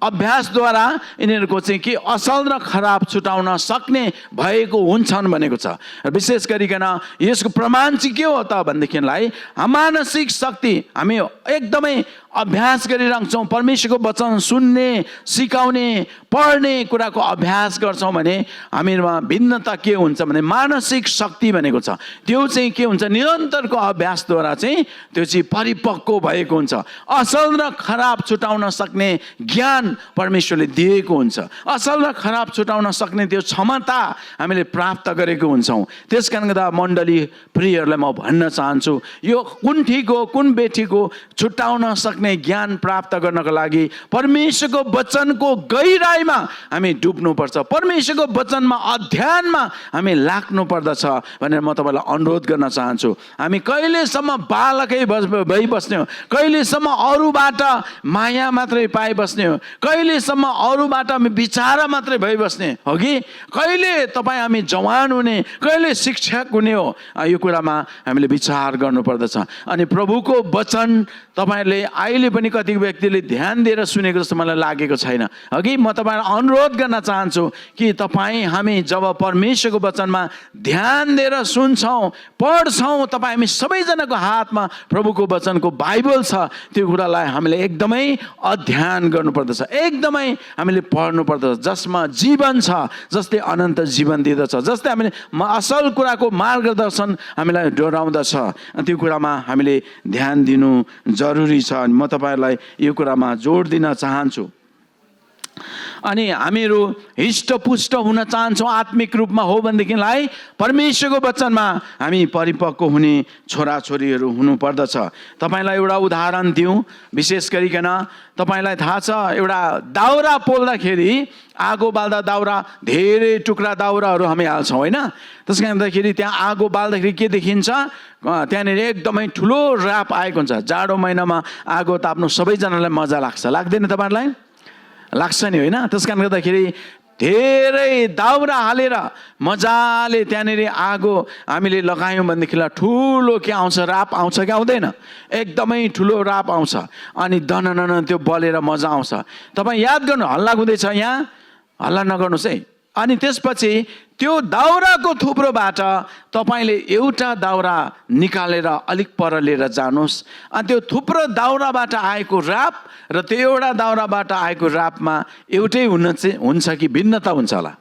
अभ्यासद्वारा यिनीहरूको चाहिँ के असल र खराब छुटाउन सक्ने भएको हुन्छन् भनेको छ। विशेष गरिकन यसको प्रमाण चाहिँ के हो त भनेदेखिलाई मानसिक शक्ति हामी एकदमै अभ्यास गरिरहन्छौँ, परमेश्वरको वचन सुन्ने, सिकाउने, पढ्ने कुराको अभ्यास गर्छौँ भने हामीमा भिन्नता के हुन्छ भने मानसिक शक्ति भनेको छ त्यो चाहिँ के हुन्छ, निरन्तरको अभ्यासद्वारा चाहिँ त्यो चाहिँ परिपक्व भएको हुन्छ। असल र खराब छुटाउन सक्ने ज्ञान परमेश्वरले दिएको हुन्छ, असल र खराब छुटाउन सक्ने त्यो क्षमता हामीले प्राप्त गरेको हुन्छौँ। त्यस कारणले गर्दा मण्डली प्रियहरूलाई म भन्न चाहन्छु यो कुन ठिक हो कुन बेठिक हो छुटाउन सक्ने ज्ञान प्राप्त गर्नको लागि परमेश्वरको वचनको गहिराइमा हामी डुब्नुपर्छ, परमेश्वरको वचनमा अध्ययनमा हामी लाग्नु पर्दछ भनेर म तपाईँलाई अनुरोध गर्न चाहन्छु। हामी कहिलेसम्म बालकै भइबस्ने हो, कहिलेसम्म अरूबाट माया मात्रै पाइबस्ने हो, कहिलेसम्म अरूबाट हामी विचार मात्रै भइबस्ने हो कि कहिले तपाईँ हामी जवान हुने, कहिले शिक्षक हुने हो, यो कुरामा हामीले विचार गर्नुपर्दछ। अनि प्रभुको वचन तपाईँहरूले अहिले पनि कति व्यक्तिले ध्यान दिएर सुनेको जस्तो मलाई लागेको छैन। अघि म तपाईँलाई अनुरोध गर्न चाहन्छु कि तपाईँ हामी जब परमेश्वरको वचनमा ध्यान दिएर सुन्छौँ, पढ्छौँ, तपाईँ हामी सबैजनाको हातमा प्रभुको वचनको बाइबल छ त्यो कुरालाई हामीले एकदमै अध्ययन गर्नुपर्दछ, एकदमै हामीले पढ्नुपर्दछ, जसमा जीवन छ, जसले अनन्त जीवन दिँदछ, जसले हामीले असल कुराको मार्गदर्शन हामीलाई डोराउँदछ। त्यो कुरामा हामीले ध्यान दिनु जरुरी छ। म तपाईँहरूलाई यो कुरामा जोड दिन चाहन्छु। अनि हामीहरू हिष्टपुष्ट हुन चाहन्छौँ आत्मिक रूपमा हो भनेदेखिलाई परमेश्वरको वचनमा हामी परिपक्व हुने छोराछोरीहरू हुनुपर्दछ। तपाईँलाई एउटा उदाहरण दिउँ, विशेष गरिकन तपाईँलाई थाहा छ एउटा दाउरा पोल्दाखेरि आगो बाल्दा दाउरा धेरै टुक्रा दाउराहरू हामी हाल्छौँ होइन। त्यस कारणले गर्दाखेरि त्यहाँ आगो बाल्दाखेरि के देखिन्छ, त्यहाँनिर एकदमै ठुलो राप आएको हुन्छ। जाडो महिनामा आगो ताप्नु सबैजनालाई मजा लाग्छ, लाग्दैन तपाईँहरूलाई? लाग्छ नि होइन। त्यस कारणले गर्दाखेरि धेरै दाउरा हालेर मजाले त्यहाँनिर आगो हामीले लगायौँ भनेदेखिलाई ठुलो के आउँछ, राप आउँछ कि आउँदैन? एकदमै ठुलो राप आउँछ अनि दननन त्यो बलेर मजा आउँछ। तपाईँ याद गर्नु, हल्ला हुँदैछ यहाँ, हल्ला नगर्नुहोस् है। अनि त्यसपछि त्यो दाउराको थुप्रोबाट तपाईँले एउटा दाउरा निकालेर अलिक पर लिएर जानुहोस्। अनि त्यो थुप्रो दाउराबाट आएको राप र त्यो एउटा दाउराबाट आएको रापमा एउटै हुन्छ कि भिन्नता हुन्छ होला?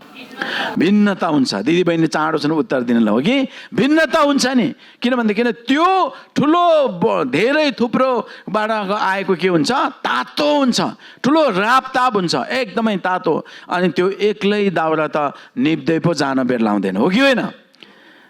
भिन्नता हुन्छ। दिदीबहिनी चाँडो छन् उत्तर दिनलाई, हो कि भिन्नता हुन्छ नि? किनभनेदेखि त्यो ठुलो धेरै थुप्रोबाट आएको के हुन्छ, तातो हुन्छ, ठुलो रापताप हुन्छ, एकदमै तातो। अनि त्यो एक्लै दाउरा त निप्दै पो जान बेर लाउँदैन, हो कि होइन?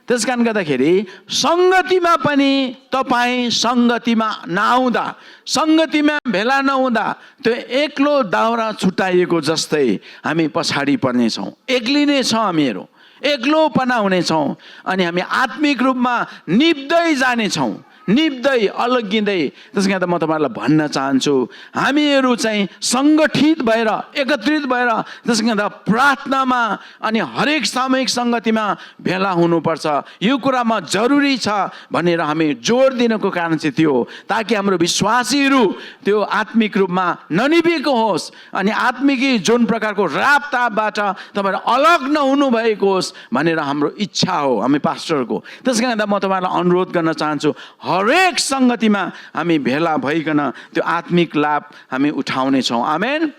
त्यस कारण गर्दाखेरि सङ्गतिमा पनि तपाईँ सङ्गतिमा नआउँदा, सङ्गतिमा भेला नहुँदा त्यो एक्लो दाउरा छुट्याइएको जस्तै हामी पछाडि पर्नेछौँ, एक्लिने छौँ, हामीहरू एक्लोपना हुनेछौँ। अनि हामी आत्मिक रूपमा निप्दै जानेछौँ, निप्दै अलग्गिँदै। त्यस कारण म तपाईँहरूलाई भन्न चाहन्छु हामीहरू चाहिँ सङ्गठित भएर एकत्रित भएर त्यस कारण प्रार्थनामा अनि हरेक सामूहिक सङ्गतिमा भेला हुनुपर्छ। यो कुरामा जरुरी छ भनेर हामी जोड दिनको कारण चाहिँ त्यो हो, ताकि हाम्रो विश्वासीहरू त्यो आत्मिक रूपमा ननिभेको होस् अनि आत्मिकी जुन प्रकारको रापतापबाट तपाईँहरू अलग नहुनु भएको होस् भनेर हाम्रो इच्छा हो हामी पास्टरको। त्यस कारण म तपाईँहरूलाई अनुरोध गर्न चाहन्छु हरेक सङ्गतिमा हामी भेला भइकन त्यो आत्मिक लाभ हामी उठाउने छौँ। आमेन।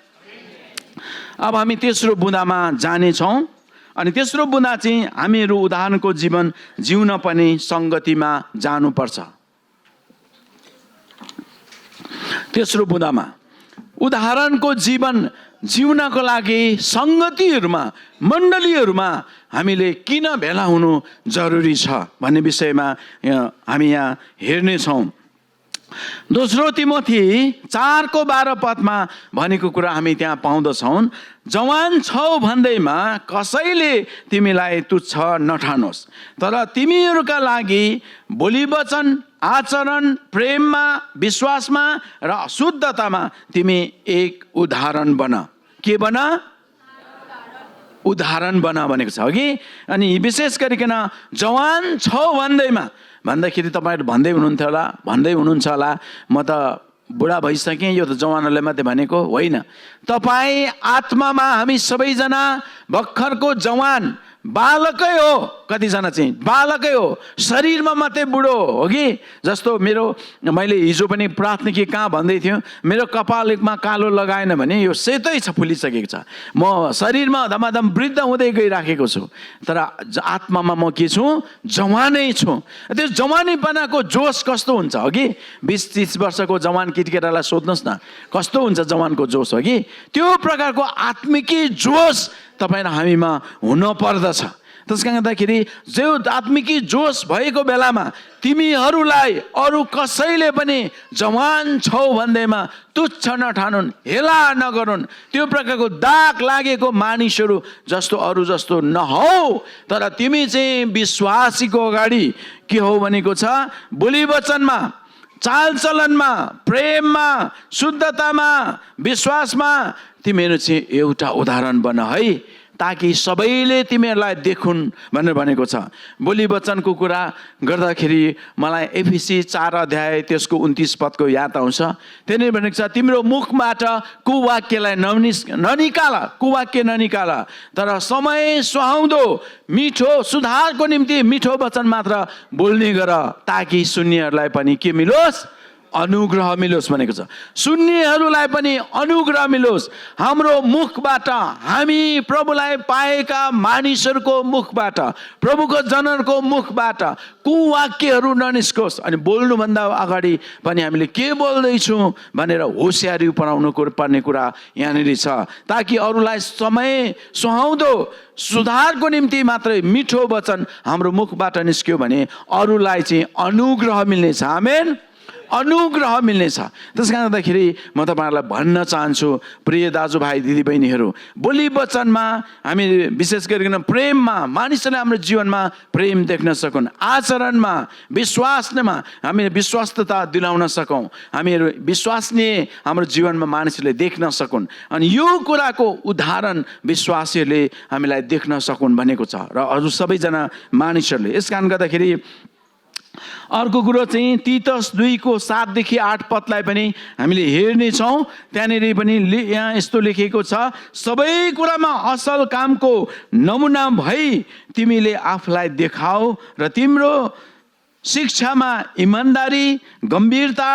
अब हामी तेस्रो बुँदामा जानेछौँ। अनि तेस्रो बुँदा चाहिँ हामीहरू उदाहरणको जीवन जिउन पनि सङ्गतिमा जानुपर्छ। तेस्रो बुँदामा उदाहरणको जीवन जिउनको लागि सङ्गतिहरूमा, मण्डलीहरूमा हामीले किन भेला हुनु जरुरी छ भन्ने विषयमा हामी यहाँ हेर्नेछौँ। दोस्रो तिमोथी 4:12 भनेको कुरा हामी त्यहाँ पाउँदछौँ, जवान छौ भन्दैमा कसैले तिमीलाई तुच्छ नठानोस्, तर तिमीहरूका लागि बोली वचन, आचरण, प्रेममा, विश्वासमा र शुद्धतामा तिमी एक उदाहरण बन। के बन? उदाहरण बना भनेको छ, कि? अनि विशेष गरिकन जवान छौ भन्दाखेरि तपाईँहरू भन्दै हुनुहुन्छ होला म त बुढा भइसकेँ, यो त जवानहरूलाई मात्रै भनेको होइन। तपाईँ आत्मामा हामी सबैजना भर्खरको जवान बालकै हो, कतिजना चाहिँ बालकै हो, शरीरमा मात्रै बुढो हो कि। जस्तो मैले हिजो पनि प्रार्थना के कहाँ भन्दै थियो, मेरो कपालमा कालो लगाएन भने यो सेतै छ, फुलिसकेको छ। म शरीरमा धमाधम वृद्ध हुँदै गइराखेको छु, तर आत्मामा म के छु? जवानै छु। त्यो जवानीपनाको जोस कस्तो हुन्छ, हो कि? 20-30 वर्षको जवान केटीकेटालाई सोध्नुहोस् न कस्तो हुन्छ जवानको जोस, हो कि? त्यो प्रकारको आत्मिकी जोस तपाईँ र हामीमा हुन पर्दछ। त्यस कारणले गर्दाखेरि जो आत्मिकी जोस भएको बेलामा तिमीहरूलाई अरू कसैले पनि जवान छौ भन्दैमा तुच्छ नठानुन्, हेला नगरुन्। त्यो प्रकारको दाग लागेको मानिसहरू जस्तो अरू जस्तो नहौ, तर तिमी चाहिँ विश्वासीको अगाडि के हो भनेको छ? बोली वचनमा, चालचलनमा, प्रेममा, शुद्धतामा, विश्वासमा तिमीहरू चाहिँ एउटा उदाहरण बन है। ताकि सबैले तिमीहरूलाई देखुन् भनेर भनेको छ। बोली वचनको कुरा गर्दाखेरि मलाई एफिसी 4 अध्याय त्यसको 29 पदको याद आउँछ। त्यहाँनिर भनेको छ, तिम्रो मुखबाट कुवाक्यलाई ननिकाल, कुवाक्य ननिकाल, तर समय सुहाउँदो मिठो सुधारको निम्ति मिठो वचन मात्र बोल्ने गर, ताकि सुन्नेहरूलाई पनि के मिलोस्? अनुग्रह मिलोस् भनेको छ। सुन्नेहरूलाई पनि अनुग्रह मिलोस्। हाम्रो मुखबाट, हामी प्रभुलाई पाएका मानिसहरूको मुखबाट, प्रभुको जनहरूको मुखबाट कुवाक्यहरू ननिस्कोस्। अनि बोल्नुभन्दा अगाडि पनि हामीले के बोल्दैछौँ भनेर होसियारी बनाउनु पर्ने कुरा यहाँनिर छ, ताकि अरूलाई समय सुहाउँदो सुधारको निम्ति मात्रै मिठो वचन हाम्रो मुखबाट निस्क्यो भने अरूलाई चाहिँ अनुग्रह मिल्नेछ। आमेन, अनुग्रह मिल्नेछ। त्यस कारणले गर्दाखेरि म तपाईँहरूलाई भन्न चाहन्छु, प्रिय दाजुभाइ दिदीबहिनीहरू, बोली वचनमा हामी विशेष गरिकन प्रेममा, मानिसहरूले हाम्रो जीवनमा प्रेम देख्न सकुन्, आचरणमा, विश्वासमा हामीले विश्वस्तता दिलाउन सकौँ, हामीहरू विश्वसनीय हाम्रो जीवनमा मानिसहरूले देख्न सकुन्। अनि यो कुराको उदाहरण विश्वासीहरूले हामीलाई देख्न सकुन् भनेको छ र अरू सबैजना मानिसहरूले। यस कारण गर्दाखेरि अर्को कुरो चाहिँ तीतस 2:7-8 पदलाई पनि हामीले हेर्नेछौँ। त्यहाँनिर पनि यहाँ यस्तो लेखेको छ, सबै कुरामा असल कामको नमुना भई तिमीले आफूलाई देखाऊ र तिम्रो शिक्षामा इमान्दारी, गम्भीरता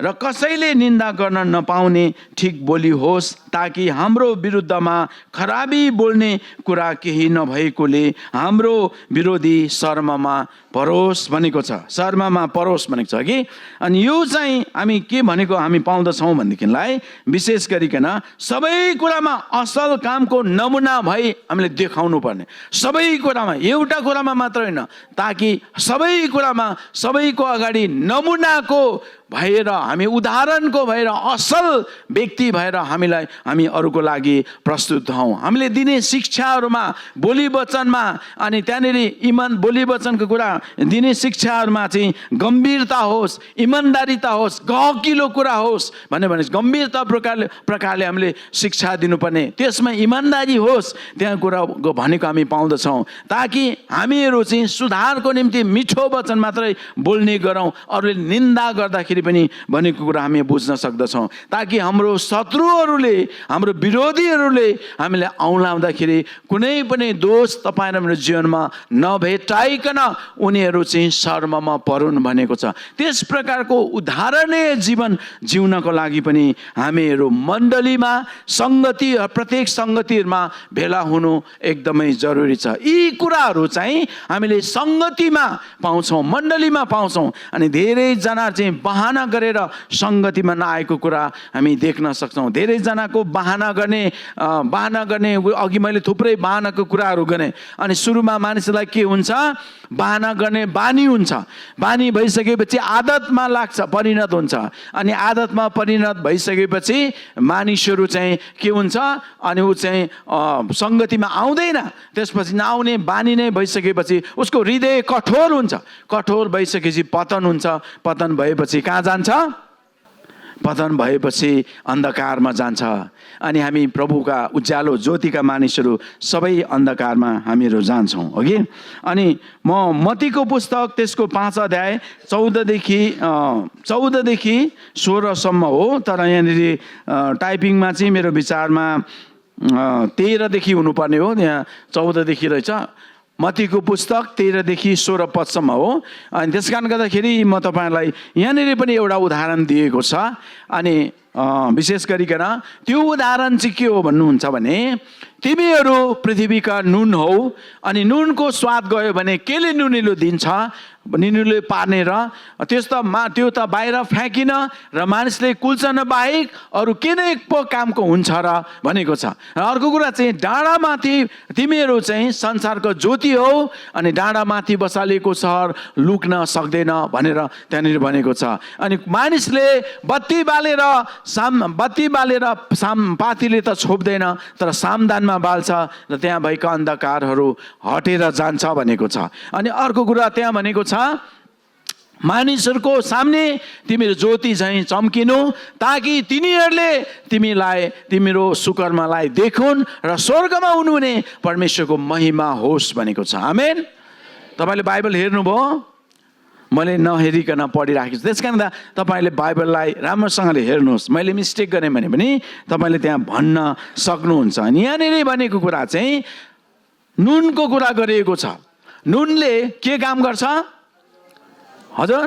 र कसैले निन्दा गर्न नपाउने ठिक बोली होस्, ताकि हाम्रो विरुद्धमा खराबी बोल्ने कुरा केही नभएकोले हाम्रो विरोधी शर्ममा परोस् भनेको छ। शर्ममा परोस् भनेको छ कि। अनि यो चाहिँ हामी के भनेको हामी पाउँदछौँ भनेदेखिलाई विशेष गरिकन सबै कुरामा असल कामको नमुना भई हामीले देखाउनु पर्ने। सबै कुरामा, एउटा कुरामा मात्र होइन, ताकि सबै कुरामा सबैको अगाडि नमुनाको भएर, हामी उदाहरणको भएर, असल व्यक्ति भएर हामी अरूको लागि प्रस्तुत हौँ। हामीले दिने शिक्षाहरूमा, बोली वचनमा, अनि त्यहाँनिर बोली वचनको कुरा दिने शिक्षाहरूमा चाहिँ गम्भीरता होस्, इमान्दारिता होस्, गहकिलो कुरा होस् भने गम्भीरता प्रकारले हामीले शिक्षा दिनुपर्ने, त्यसमा इमान्दारी होस्, त्यहाँ कुरा भनेको हामी पाउँदछौँ, ताकि हामीहरू चाहिँ सुधारको निम्ति मिठो वचन मात्रै बोल्ने गरौँ, अरूले निन्दा गर्दाखेरि पनि भनेको कुरा हामी बुझ्न सक्दछौँ, ताकि हाम्रो शत्रुहरूले, हाम्रो विरोधीहरूले हामीलाई औँलाउँदाखेरि कुनै पनि दोष तपाईँ र मेरो जीवनमा नभेटाइकन उनीहरू चाहिँ शर्ममा परुन् भनेको छ। त्यस प्रकारको उदाहरणीय जीवन जिउनको लागि पनि हामीहरू मण्डलीमा, सङ्गति, प्रत्येक सङ्गतिहरूमा भेला हुनु एकदमै जरुरी छ। यी कुराहरू चाहिँ हामीले सङ्गतिमा पाउँछौँ, मण्डलीमा पाउँछौँ। अनि धेरैजना चाहिँ बहाना गरेर सङ्गतिमा नआएको कुरा हामी देख्न सक्छौँ। धेरैजनाको बहाना गर्ने अघि मैले थुप्रै बहानाको कुराहरू गरेँ। अनि सुरुमा मानिसलाई के हुन्छ, बहाना गर्ने बानी हुन्छ। बानी भइसकेपछि आदतमा लाग्छ, परिणत हुन्छ। अनि आदतमा परिणत भइसकेपछि मानिसहरू चाहिँ के हुन्छ, अनि ऊ चाहिँ सङ्गतिमा आउँदैन। त्यसपछि नआउने बानी नै भइसकेपछि उसको हृदय कठोर हुन्छ। कठोर भइसकेपछि पतन हुन्छ। पतन भएपछि कहाँ जान्छ? पतन भएपछि अन्धकारमा जान्छ। अनि हामी प्रभुका उज्यालो ज्योतिका मानिसहरू सबै अन्धकारमा हामीहरू जान्छौँ, अघि। अनि म मत्तीको पुस्तक त्यसको 5 अध्याय 14देखि 16सम्म हो, तर यहाँनिर टाइपिङमा चाहिँ मेरो विचारमा 13देखि हुनुपर्ने हो, यहाँ 14देखि रहेछ। मत्तीको पुस्तक 13देखि 16 पदसम्म हो। अनि त्यस कारण गर्दाखेरि म तपाईँहरूलाई यहाँनिर पनि एउटा उदाहरण दिएको छ। अनि विशेष गरिकन त्यो उदाहरण चाहिँ के हो भन्नुहुन्छ भने, तिमीहरू पृथ्वीका नुन हौ, अनि नुनको स्वाद गयो भने केले नुनिलो दिन्छ, नुनिलो पार्ने र त्यो त बाहिर फ्याँकिन र मानिसले कुल्चन बाहेक अरू के नै पो कामको हुन्छ र भनेको छ। र अर्को कुरा चाहिँ डाँडामाथि तिमीहरू चाहिँ संसारको ज्योति हौ, अनि डाँडामाथि बसालिएको सहर लुक्न सक्दैन भनेर त्यहाँनिर भनेको छ। अनि मानिसले बत्ती बालेर पातीले त छोप्दैन, तर सामदानमा बाल्छ र त्यहाँ भएका अन्धकारहरू हटेर जान्छ भनेको छ। अनि अर्को कुरा त्यहाँ भनेको छ, मानिसहरूको सामने तिमीहरू ज्योति झैँ चम्किनु, ताकि तिनीहरूले तिमीलाई तिम्रो सुकर्मलाई देखुन् र स्वर्गमा हुनुहुने परमेश्वरको महिमा होस् भनेको छ। आमेन। तपाईँले बाइबल हेर्नुभयो, मैले नहेरिकन पढिराखेको छु, त्यस कारण तपाईँले बाइबललाई राम्रोसँगले हेर्नुहोस्। मैले मिस्टेक गरेँ भने पनि तपाईँले त्यहाँ भन्न सक्नुहुन्छ। अनि यहाँनिर भनेको कुरा चाहिँ नुनको कुरा गरिएको छ। नुनले के काम गर्छ हजुर?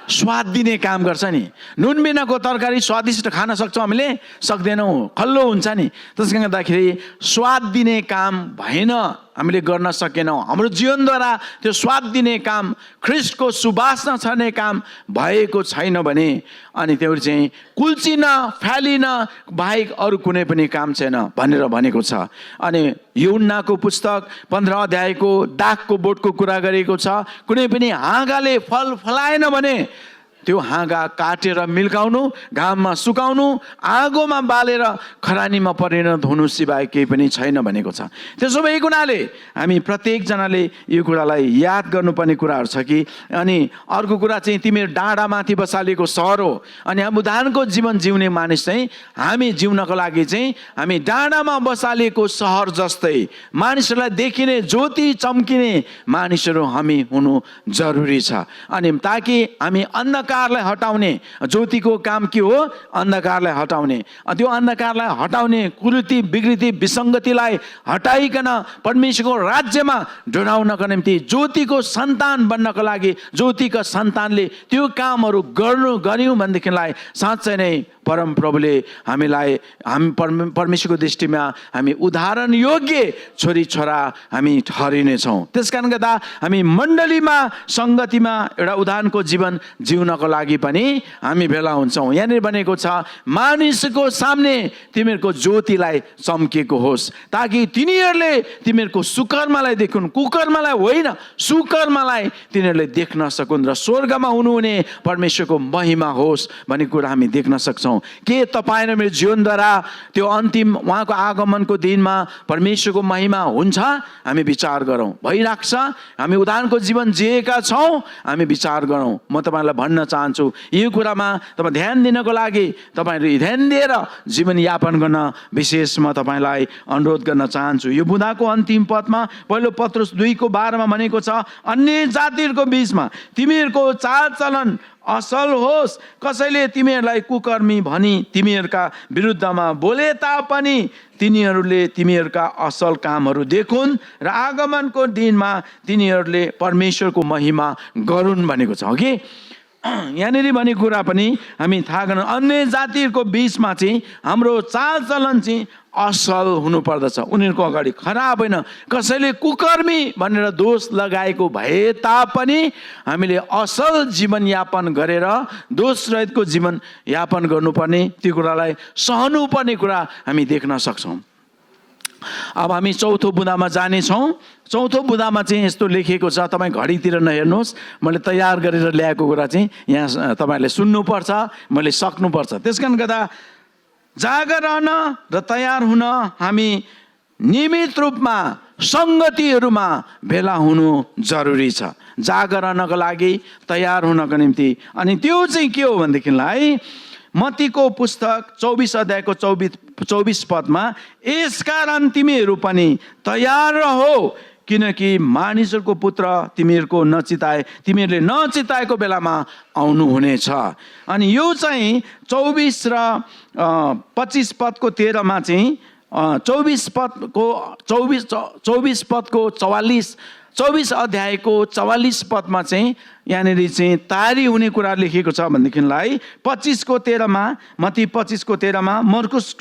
स्वाद दिने काम गर्छ नि। नुन बिनाको तरकारी स्वादिष्ट खान सक्छौँ हामीले? सक्दैनौँ, खल्लो हुन्छ नि। त्यसले गर्दाखेरि स्वाद दिने काम भएन, हामीले गर्न सकेनौँ। हाम्रो जीवनद्वारा त्यो स्वाद दिने काम, ख्रिस्टको सुवासना छर्ने काम भएको छैन भने अनि त्यो चाहिँ कुल्चिन फ्यालिन बाहेक अरू कुनै पनि काम छैन भनेर भनेको छ। अनि यूहन्नाको पुस्तक 15 अध्यायको दागको बोटको कुरा गरेको छ। कुनै पनि हाँगाले फल फलाएन भने त्यो हाँगा काटेर मिल्काउनु, घाममा सुकाउनु, आगोमा बालेर खरानीमा परिणत हुनु सिवाय केही पनि छैन भनेको छ। त्यसो भएको हुनाले हामी प्रत्येकजनाले यो कुरालाई याद गर्नुपर्ने कुराहरू छ कि अनि अर्को कुरा चाहिँ तिमीहरू डाँडामाथि बसालेको सहर हो। अनि हामी उद्धारको जीवन जिउने मानिस चाहिँ हामी जिउनको लागि चाहिँ हामी डाँडामा बसालेको सहर जस्तै मानिसहरूलाई देखिने ज्योति चम्किने मानिसहरू हामी हुनु जरुरी छ। अनि ताकि हामी अन्धकारलाई हटाउने, ज्योतिको काम के हो? अन्धकारलाई हटाउने। त्यो अन्धकारलाई हटाउने, कुरीति विकृति विसङ्गतिलाई हटाइकन परमेश्वरको राज्यमा डोराउनको निम्ति ज्योतिको सन्तान बन्नको लागि ज्योतिका सन्तानले त्यो कामहरू गर्यौँ भनेदेखिलाई साँच्चै नै परम प्रभुले हामी परमेश्वरको दृष्टिमा हामी उदाहरण योग्य छोरी छोरा हामी ठहरिनेछौँ। त्यस कारण गर्दा हामी मण्डलीमा सङ्गतिमा एउटा उदाहरणको जीवन जिउनको लागि पनि हामी भेला हुन्छौँ। यहाँनिर भनेको छ मानिसको सामने तिमीहरूको ज्योतिलाई चम्केको होस्, ताकि तिनीहरूले तिमीहरूको सुकर्मलाई देखुन्, कुकर्मलाई होइन सुकर्मलाई तिनीहरूले देख्न सकुन् र स्वर्गमा हुनुहुने परमेश्वरको महिमा होस् भन्ने कुरा हामी देख्न सक्छौँ। के तपाईँ र मेरो जीवनद्वारा त्यो अन्तिम उहाँको आगमनको दिनमा परमेश्वरको महिमा हुन्छ? हामी विचार गरौँ। भइराख्छ? हामी उदाहरणको जीवन जिएका छौँ? हामी विचार गरौँ। म तपाईँलाई भन्न चाहन्छु यो कुरामा तपाईँ ध्यान दिनको लागि तपाईँहरू ध्यान दिएर जीवनयापन गर्न विशेष म तपाईँलाई अनुरोध गर्न चाहन्छु। यो बुँदाको अन्तिम पदमा पहिलो पत्रुस 2:12 भनेको छ, अन्य जातिहरूको बिचमा तिमीहरूको चालचलन असल होस्, कसैले तिमीहरूलाई कुकर्मी भनी तिमीहरूका विरुद्धमा बोले तापनि तिनीहरूले तिमीहरूका असल कामहरू देखुन् र आगमनको दिनमा तिनीहरूले परमेश्वरको महिमा गरून् भनेको छ कि यहाँनिर भनेको कुरा पनि हामी थाहा गर्नु। अन्य जातिहरूको बिचमा चाहिँ हाम्रो चालचलन चाहिँ असल हुनुपर्दछ। उनीहरूको अगाडि खराब होइन, कसैले कुकर्मी भनेर दोष लगाएको भए तापनि हामीले असल जीवनयापन गरेर दोषरहितको जीवनयापन गर्नुपर्ने, त्यो कुरालाई सहनुपर्ने कुरा हामी देख्न सक्छौँ। अब हामी चौथो बुँदामा जानेछौँ। चौथो बुँदामा चाहिँ यस्तो लेखिएको छ, तपाईँ घडीतिर नहेर्नुहोस्, मैले तयार गरेर ल्याएको कुरा चाहिँ यहाँ तपाईँहरूले सुन्नुपर्छ, मैले सक्नुपर्छ। त्यस कारण गर्दा जागर रहन र तयार हुन हामी नियमित रूपमा सङ्गतिहरूमा भेला हुनु जरुरी छ। जागर रहनको लागि, तयार हुनको निम्ति। अनि त्यो चाहिँ के हो भनेदेखिलाई मत्तीको पुस्तक 24 अध्यायको 24 पदमा, यसकारण तिमीहरू पनि तयार रहो, किनकि मानिसहरूको पुत्र तिमीहरूले नचिताएको बेलामा आउनुहुनेछ। अनि यो चाहिँ 24 र 25 पदको 13मा चाहिँ 24 पदको 24 अध्यायको 44 पदमा चाहिँ यहाँनिर चाहिँ तारी हुने कुरा लेखिएको छ भनेदेखिलाई 25 को 13मा, मत्ती 25 को 13मा, मर्कुस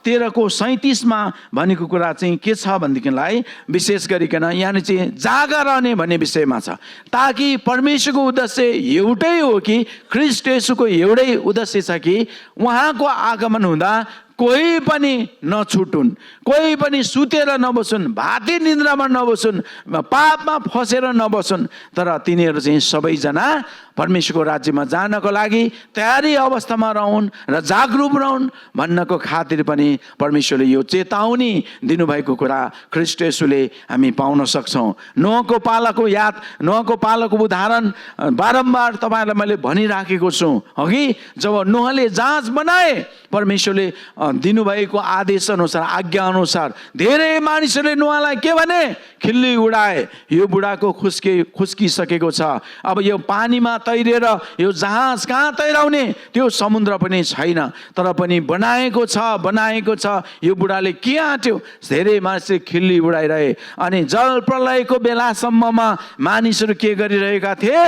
13 को 37मा भनेको कुरा चाहिँ के छ भनेदेखिलाई विशेष गरिकन यहाँ चाहिँ जागा रहने भन्ने विषयमा छ। ताकि परमेश्वरको उद्देश्य एउटै हो कि ख्रिस्ट येशूको एउटै उद्देश्य छ कि उहाँको आगमन हुँदा कोही पनि नछुटुन्, कोही पनि सुतेर नबसुन्, भाती निन्द्रामा नबसुन्, पापमा फसेर नबसुन्, तर तिनीहरू चाहिँ सबैजना परमेश्वरको राज्यमा जानको लागि तयारी अवस्थामा रहन् र जागरुक रहन् भन्नको खातिर पनि परमेश्वरले यो चेतावनी दिनुभएको कुरा ख्रीष्ट येशूले हामी पाउन सक्छौँ। नोहको पालाको याद, नोहको पालाको उदाहरण बारम्बार तपाईँहरूलाई मैले भनिराखेको छु। अघि जब नोहले जहाज बनाए, परमेश्वरले दिनुभएको आदेश अनुसार, आज्ञा अनुसार धेरै मानिसहरूले नोहलाई के भने? खिल्ली उडाए। यो बुढाको खुस्किसकेको छ, अब यो पानीमा तैरेर यो जहाज कहाँ तैराउने? त्यो समुद्र पनि छैन, तर पनि बनाएको छ। यो बुढाले के आँट्यो? धेरै मानिसले खिल्ली उडाइरहे। अनि जल प्रलयको बेलासम्ममा मानिसहरू के गरिरहेका थिए?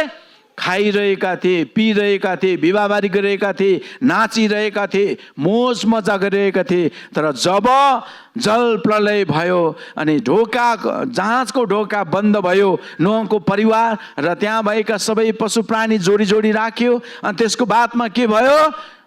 खाइरहेका थिए, पिइरहेका थिए, विवाहबारी गरिरहेका थिए, नाचिरहेका थिए, मोज मजा गरिरहेका थिए। तर जब जल प्रलय भयो अनि जहाजको ढोका बन्द भयो, नोहको परिवार र त्यहाँ भएका सबै पशु प्राणी जोडी जोडी राख्यो। अनि त्यसको बादमा के भयो?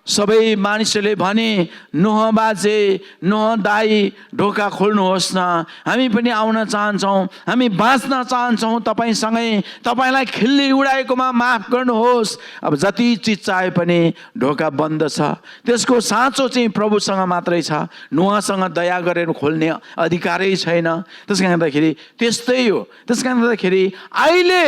सबै मानिसहरूले भने, नोह बाजे, नोह दाई, ढोका खोल्नुहोस् न, हामी पनि आउन चाहन्छौँ, हामी बाँच्न चाहन्छौँ तपाईँसँगै, तपाईँलाई खिल्ली उडाएकोमा माफ गर्नुहोस्। अब जति चिज चाहे पनि ढोका बन्द छ। त्यसको साँचो चाहिँ प्रभुसँग मात्रै छ, नोहसँग दया गरेर खोल्ने अधिकारै छैन। त्यस कारणले गर्दाखेरि त्यस्तै हो। त्यस कारणले गर्दाखेरि अहिले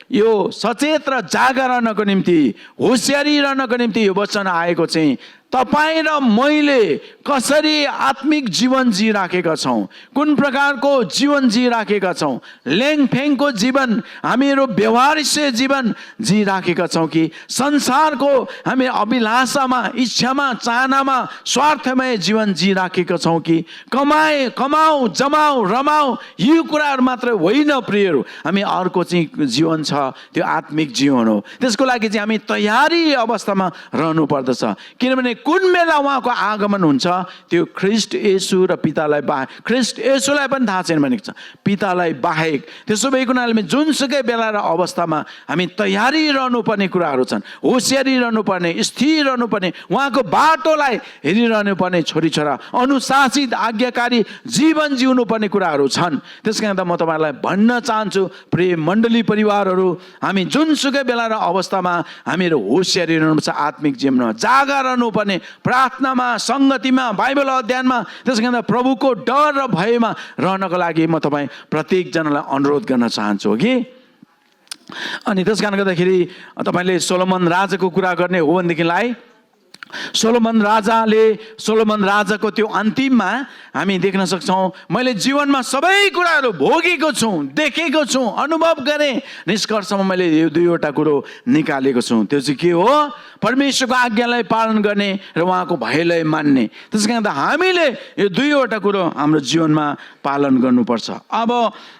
यो सचेत र जागा रहनको निम्ति, होसियारी रहनको निम्ति यो वचन आएको चाहिँ तपाईँ र मैले कसरी आत्मिक जीवन जिराखेका छौँ, कुन प्रकारको जीवन जिराखेका छौँ, ल्याङफ्याङको जीवन, हामीहरू व्यवहारिक जीवन जिराखेका छौँ कि संसारको हामी अभिलाषामा, इच्छामा, चाहनामा, स्वार्थमय जीवन जिराखेका छौँ कि कमाऊ, जमाऊ, रमाऊ, यो कुराहरू मात्र होइन प्रियहरू, हामी अर्को चाहिँ जीवन छ, त्यो आत्मिक जीवन हो। त्यसको लागि चाहिँ हामी तयारी अवस्थामा रहनु पर्दछ। किनभने कुन बेला उहाँको आगमन हुन्छ त्यो ख्रीष्ट येशू र पितालाई बाहेक, ख्रीष्ट येशूलाई पनि थाहा छैन भनेको छ, पितालाई बाहेक। त्यसो भएको हुनाले जुनसुकै बेला र अवस्थामा हामी तयारी रहनुपर्ने कुराहरू छन्, होसियारी रहनुपर्ने, स्थिर रहनुपर्ने, उहाँको बाटोलाई हेरिरहनु पर्ने छोरीछोरा, अनुशासित आज्ञाकारी जीवन जिउनु पर्ने कुराहरू छन्। त्यस कारण म तपाईँलाई भन्न चाहन्छु प्रिय मण्डली परिवारहरू, हामी जुनसुकै बेला र अवस्थामा हामीहरू होसियारी रहनुपर्छ, आत्मिक जीवनमा जागा रहनुपर्ने, प्रार्थनामा, सङ्गतिमा, बाइबल अध्ययनमा। त्यस कारण प्रभुको डर र भयमा रहनको लागि म तपाईँ प्रत्येकजनालाई अनुरोध गर्न चाहन्छु कि। अनि त्यस कारणले गर्दाखेरि तपाईँले सोलोमन राजाको कुरा गर्ने हो भनेदेखिलाई सोलोमन राजाको त्यो अन्तिममा हामी देख्न सक्छौँ, मैले जीवनमा सबै कुराहरू भोगेको छु, देखेको छु, अनुभव गरेँ, निष्कर्षमा मैले यो दुईवटा कुरो निकालेको छु। त्यो चाहिँ के हो? परमेश्वरको आज्ञालाई पालन गर्ने र उहाँको भयलाई मान्ने। त्यस कारण हामीले यो दुईवटा कुरो हाम्रो जीवनमा पालन गर्नुपर्छ। अब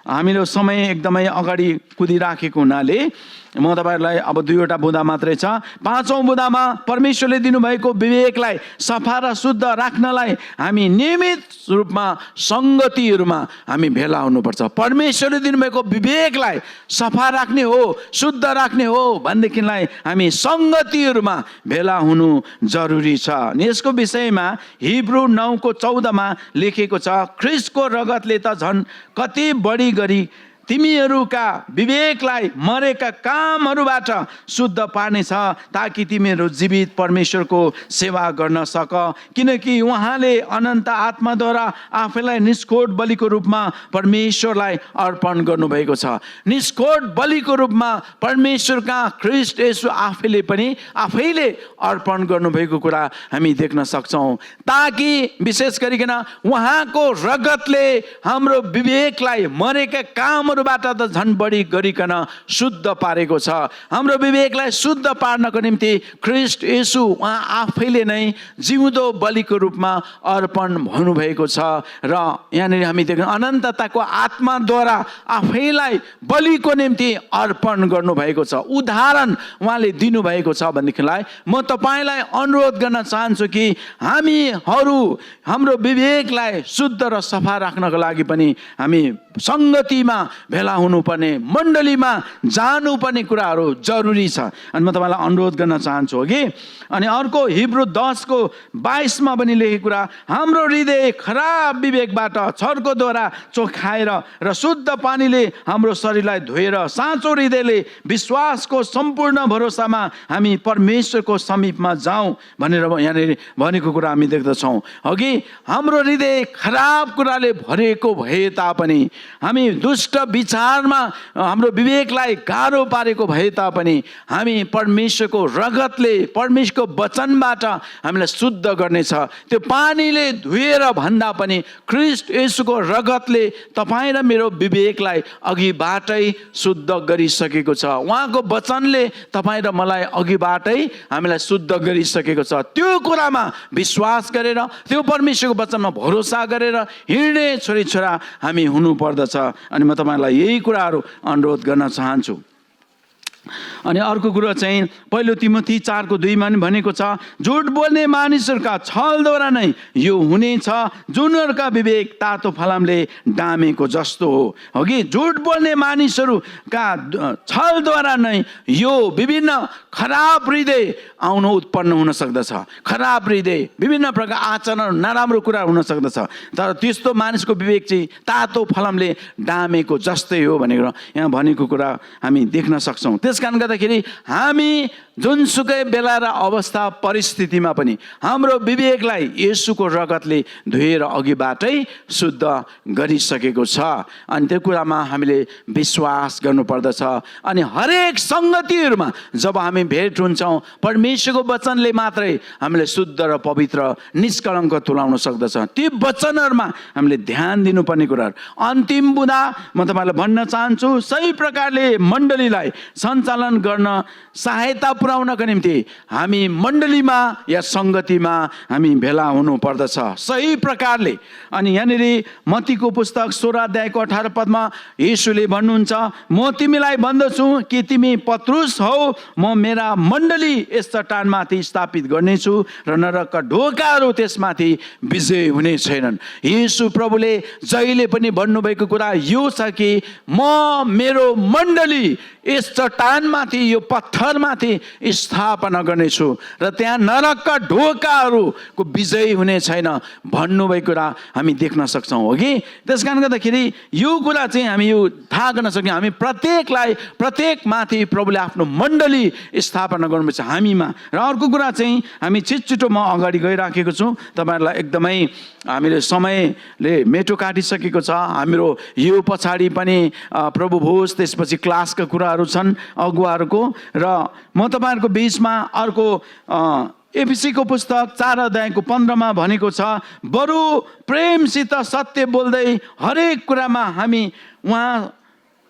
हामीले समय एकदमै अगाडि कुदिराखेको हुनाले म तपाईँहरूलाई अब दुईवटा बुँदा मात्रै छ। पाँचौँ बुँदामा परमेश्वरले दिनुभएको विवेकलाई सफा र शुद्ध राख्नलाई हामी नियमित रूपमा सङ्गतिहरूमा हामी भेला हुनुपर्छ। परमेश्वरले दिनुभएको विवेकलाई सफा राख्ने हो, शुद्ध राख्ने हो भनेदेखिलाई हामी सङ्गतिहरूमा भेला हुनु जरुरी छ। यसको विषयमा हिब्रू 9:14 लेखेको छ, ख्रीष्टको रगतले त झन् कति बढी गरी तिमीहरूका विवेकलाई मरेका कामहरूबाट शुद्ध पार्नेछ, ताकि तिमीहरू जीवित परमेश्वरको सेवा गर्न सक। किनकि उहाँले अनन्त आत्माद्वारा आफैलाई निष्कोट बलिको रूपमा परमेश्वरलाई अर्पण गर्नुभएको छ। निष्कोट बलिको रूपमा परमेश्वरका ख्रीष्ट येशू आफैले अर्पण गर्नुभएको कुरा हामी देख्न सक्छौँ, ताकि विशेष गरिकन उहाँको रगतले हाम्रो विवेकलाई मरेका कामहरूबाट त झन् बढी गरिकन शुद्ध पारेको छ। हाम्रो विवेकलाई शुद्ध पार्नको निम्ति ख्रीष्ट येशू उहाँ आफैले नै जिउँदो बलिको रूपमा अर्पण हुनुभएको छ। र यहाँनिर हामी देख्छौँ अनन्तताको आत्माद्वारा आफैलाई बलिको निम्ति अर्पण गर्नुभएको छ, उदाहरण उहाँले दिनुभएको छ भनेदेखिलाई म तपाईँलाई अनुरोध गर्न चाहन्छु कि हामीहरू हाम्रो विवेकलाई शुद्ध र सफा राख्नको लागि पनि हामी सङ्गतिमा भेला हुनुपर्ने, मण्डलीमा जानुपर्ने कुराहरू जरुरी छ। अनि म तपाईँलाई अनुरोध गर्न चाहन्छु कि अनि अर्को हिब्रू 10:22 पनि लेखेको कुरा, हाम्रो हृदय खराब विवेकबाट छर्कोद्वारा चोखाएर र शुद्ध पानीले हाम्रो शरीरलाई धोएर साँचो हृदयले विश्वासको सम्पूर्ण भरोसामा हामी परमेश्वरको समीपमा जाउँ भनेर यहाँनिर भनेको कुरा हामी देख्दछौँ। अघि हाम्रो हृदय खराब कुराले भरिएको भए तापनि, हामी दुष्ट विचारमा हाम्रो विवेकलाई गाह्रो पारेको भए तापनि, हामी परमेश्वरको रगतले, परमेश्वरको वचनबाट हामीलाई शुद्ध गर्नेछ। त्यो पानीले धुएर भन्दा पनि ख्रीष्ट येशूको रगतले तपाईँ र मेरो विवेकलाई अघिबाटै शुद्ध गरिसकेको छ। उहाँको वचनले तपाईँ र मलाई अघिबाटै हामीलाई शुद्ध गरिसकेको छ। त्यो कुरामा विश्वास गरेर, त्यो परमेश्वरको वचनमा भरोसा गरेर हिँड्ने छोरीछोरा हामी हुनुपर्दछ। अनि म तपाईँलाई यही कुराहरू अनुरोध गर्न चाहन्छु। अनि अर्को कुरो चाहिँ पहिलो तिमोथी 4:2 मा भनेको छ, झुट बोल्ने मानिसहरूका छलद्वारा नै यो हुनेछ, जुनहरूका विवेक तातो फलामले डामेको जस्तो हो कि झुट बोल्ने मानिसहरूका छलद्वारा नै यो विभिन्न खराब हृदय आउनु उत्पन्न हुन सक्दछ। खराब हृदय, विभिन्न प्रकार आचरण, नराम्रो कुरा हुन सक्दछ। तर त्यस्तो मानिसको विवेक चाहिँ तातो फलामले डामेको जस्तै हो भनेर यहाँ भनेको कुरा हामी देख्न सक्छौँ। त्यसकारण गर्दाखेरि हामी जुनसुकै बेला र अवस्था परिस्थितिमा पनि हाम्रो विवेकलाई येशूको रगतले धोएर अघिबाटै शुद्ध गरिसकेको छ। अनि त्यो कुरामा हामीले विश्वास गर्नुपर्दछ। अनि हरेक सङ्गतिहरूमा जब हामी भेट हुन्छौँ, परमेश्वरको वचनले मात्रै हामीलाई शुद्ध र पवित्र निष्कलङ्क तुल्याउन सक्दछ। ती वचनहरूमा हामीले ध्यान दिनुपर्ने कुराहरू। अन्तिम बुँदा म तपाईँलाई भन्न चाहन्छु, सही प्रकारले मण्डलीलाई सञ्चालन गर्न सहायता पुर्याउनको निम्ति हामी मण्डलीमा या सङ्गतिमा हामी भेला हुनुपर्दछ सही प्रकारले। अनि यहाँनिर मत्तीको पुस्तक 16 अध्यायको 18 पदमा येशूले भन्नुहुन्छ, म तिमीलाई भन्दछु कि तिमी पत्रुस हौ, म मेरा मण्डली यस चट्टानमाथि स्थापित गर्नेछु र नरकका ढोकाहरू त्यसमाथि विजय हुने छैनन्। येशू प्रभुले जहिले पनि भन्नुभएको कुरा यो छ कि म मेरो मण्डली यस चट्टानमाथि, यो पत्थरमाथि स्थापना गर्नेछु र त्यहाँ नरकका ढोकाहरूको विजय हुने छैन भन्नुभएको कुरा हामी देख्न सक्छौँ हो कि। त्यस कारण गर्दाखेरि यो कुरा चाहिँ हामी यो थाहा गर्न सक्यौँ, हामी प्रत्येकमाथि प्रभुले आफ्नो मण्डली स्थापना गर्नुपर्छ हामीमा। र अर्को कुरा चाहिँ हामी छिटो म अगाडि गइराखेको छौँ, तपाईँहरूलाई एकदमै हामीले समयले मेटो काटिसकेको छ। हाम्रो यो पछाडि पनि प्रभु भोज, त्यसपछि क्लासका कुराहरू छन् अगुवाहरूको। र म तपाईँहरूको बिचमा अर्को एफिसीको पुस्तक 4:15 मा भनेको छ, बरु प्रेमसित सत्य बोल्दै हरेक कुरामा हामी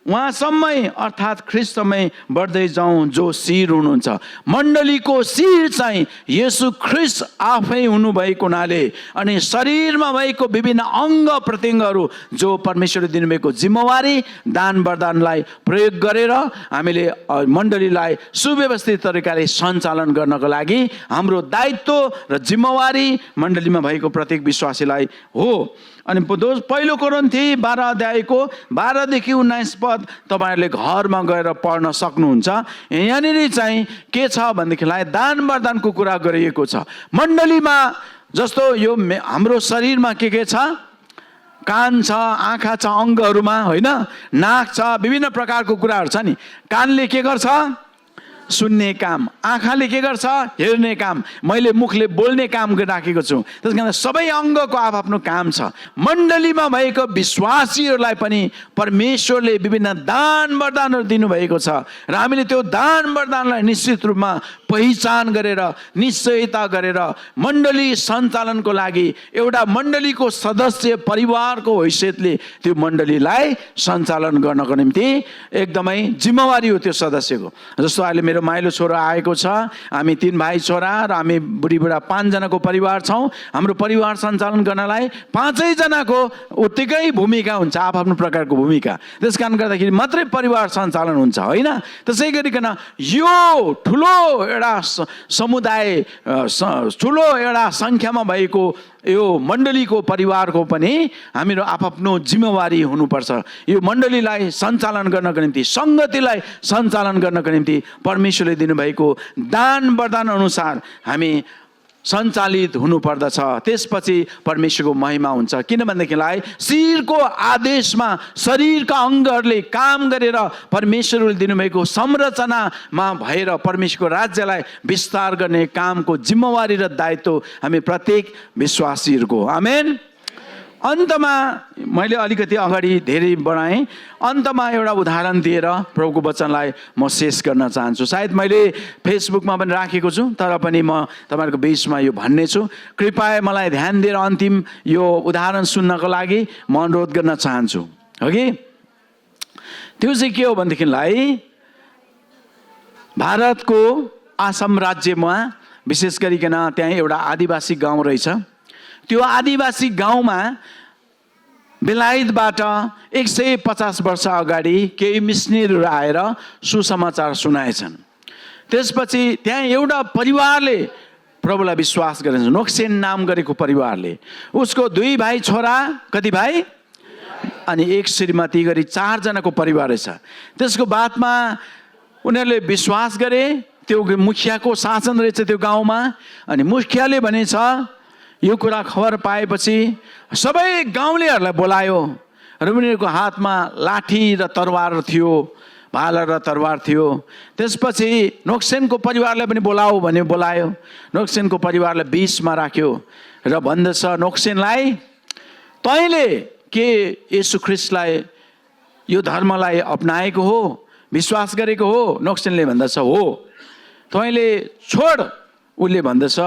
उहाँसम्मै अर्थात् ख्रिस्टमै बढ्दै जाउँ जो शिर हुनुहुन्छ। मण्डलीको शिर चाहिँ येशू ख्रिस्ट आफै हुनुभएको हुनाले अनि शरीरमा भएको विभिन्न अङ्ग प्रत्यङ्गहरू जो परमेश्वरले दिनुभएको जिम्मेवारी दान वरदानलाई प्रयोग गरेर हामीले मण्डलीलाई सुव्यवस्थित तरिकाले सञ्चालन गर्नको लागि हाम्रो दायित्व र जिम्मेवारी मण्डलीमा भएको प्रत्येक विश्वासीलाई हो। अनि पहिलो कोरिन्थी 12 अध्यायको 12देखि 19 पद तपाईँहरूले घरमा गएर पढ्न सक्नुहुन्छ। यहाँनिर चाहिँ के छ भनेदेखिलाई दान वरदानको कुरा गरिएको छ। मण्डलीमा जस्तो यो हाम्रो शरीरमा के छ, कान छ, आँखा छ, अङ्गहरूमा होइन, नाक छ, विभिन्न प्रकारको कुराहरू छ नि। कानले के गर्छ? सुन्ने काम। आँखाले के गर्छ? हेर्ने काम। मैले मुखले बोल्ने काम गरिराखेको छु। त्यस कारण सबै अङ्गको आफ्नो काम छ। मण्डलीमा भएको विश्वासीहरूलाई पनि परमेश्वरले विभिन्न दान वरदानहरू दिनुभएको छ र हामीले त्यो दान वरदानलाई निश्चित रूपमा पहिचान गरेर, निश्चयता गरेर मण्डली सञ्चालनको लागि एउटा मण्डलीको सदस्य परिवारको हैसियतले त्यो मण्डलीलाई सञ्चालन गर्नको निम्ति एकदमै जिम्मेवारी हो त्यो सदस्यको। जस्तो अहिले मेरो मेरो माइलो छोरा आएको छ, हामी 3 भाइ छोरा र हामी बुढीबुढा 5 जनाको परिवार छौँ। हाम्रो परिवार सञ्चालन गर्नलाई 5 जनाको उत्तिकै भूमिका हुन्छ, आफ्नो प्रकारको भूमिका। त्यस कारण गर्दाखेरि मात्रै परिवार सञ्चालन हुन्छ, होइन? त्यसै गरिकन यो ठुलो एउटा समुदाय, ठुलो एउटा सङ्ख्यामा भएको यो मण्डलीको परिवारको पनि हामीहरू आफ्नो जिम्मेवारी हुनुपर्छ। यो मण्डलीलाई सञ्चालन गर्नको निम्ति, सङ्गतिलाई सञ्चालन गर्नको निम्ति परमेश्वरले दिनुभएको दान वरदान अनुसार हामी सञ्चालित हुनुपर्दछ। त्यसपछि परमेश्वरको महिमा हुन्छ। किनभनेदेखिलाई शरीरको आदेशमा शरीरका अङ्गहरूले काम गरेर परमेश्वरले दिनुभएको संरचनामा भएर परमेश्वरको राज्यलाई विस्तार गर्ने कामको जिम्मेवारी र दायित्व हामी प्रत्येक विश्वासीहरूको। आमेन। अन्तमा मैले अलिकति अगाडि धेरै बढाएँ। अन्तमा एउटा उदाहरण दिएर प्रभुको वचनलाई म शेष गर्न चाहन्छु। सायद मैले फेसबुकमा पनि राखेको छु, तर पनि म तपाईँहरूको बिचमा यो भन्ने छु। कृपया मलाई ध्यान दिएर अन्तिम यो उदाहरण सुन्नको लागि म अनुरोध गर्न चाहन्छु। हो कि त्यो चाहिँ के हो भनेदेखिलाई भारतको आसाम राज्यमा विशेष गरिकन त्यहाँ एउटा आदिवासी गाउँ रहेछ। त्यो आदिवासी गाउँमा बेलायतबाट 150 वर्ष अगाडि केही मिसनरीहरू आएर सुसमाचार सुनाएछन्। त्यसपछि त्यहाँ एउटा परिवारले प्रभुलाई विश्वास गरेछ, नोक्सेन नाम गरेको परिवारले। उसको 2 भाइ छोरा, कति भाइ? अनि 1 श्रीमती गरी 4 जनाको परिवार रहेछ। त्यसको बादमा उनीहरूले विश्वास गरे। त्यो मुखियाको शासन रहेछ त्यो गाउँमा। अनि मुखियाले भनेछ, यो कुरा खबर पाएपछि सबै गाउँलेहरूलाई बोलायो र उनीहरूको हातमा लाठी र तरवार थियो, भाला र तरवार थियो। त्यसपछि नोक्सेनको परिवारलाई पनि बोलाऊ भने बोलायो। नोक्सेनको परिवारलाई बिचमा राख्यो र भन्दछ नोक्सेनलाई, तैँले के येशू ख्रिस्टलाई, यो धर्मलाई अपनाएको हो, विश्वास गरेको हो? नोक्सेनले भन्दछ हो। तैँले छोड। उसले भन्दछ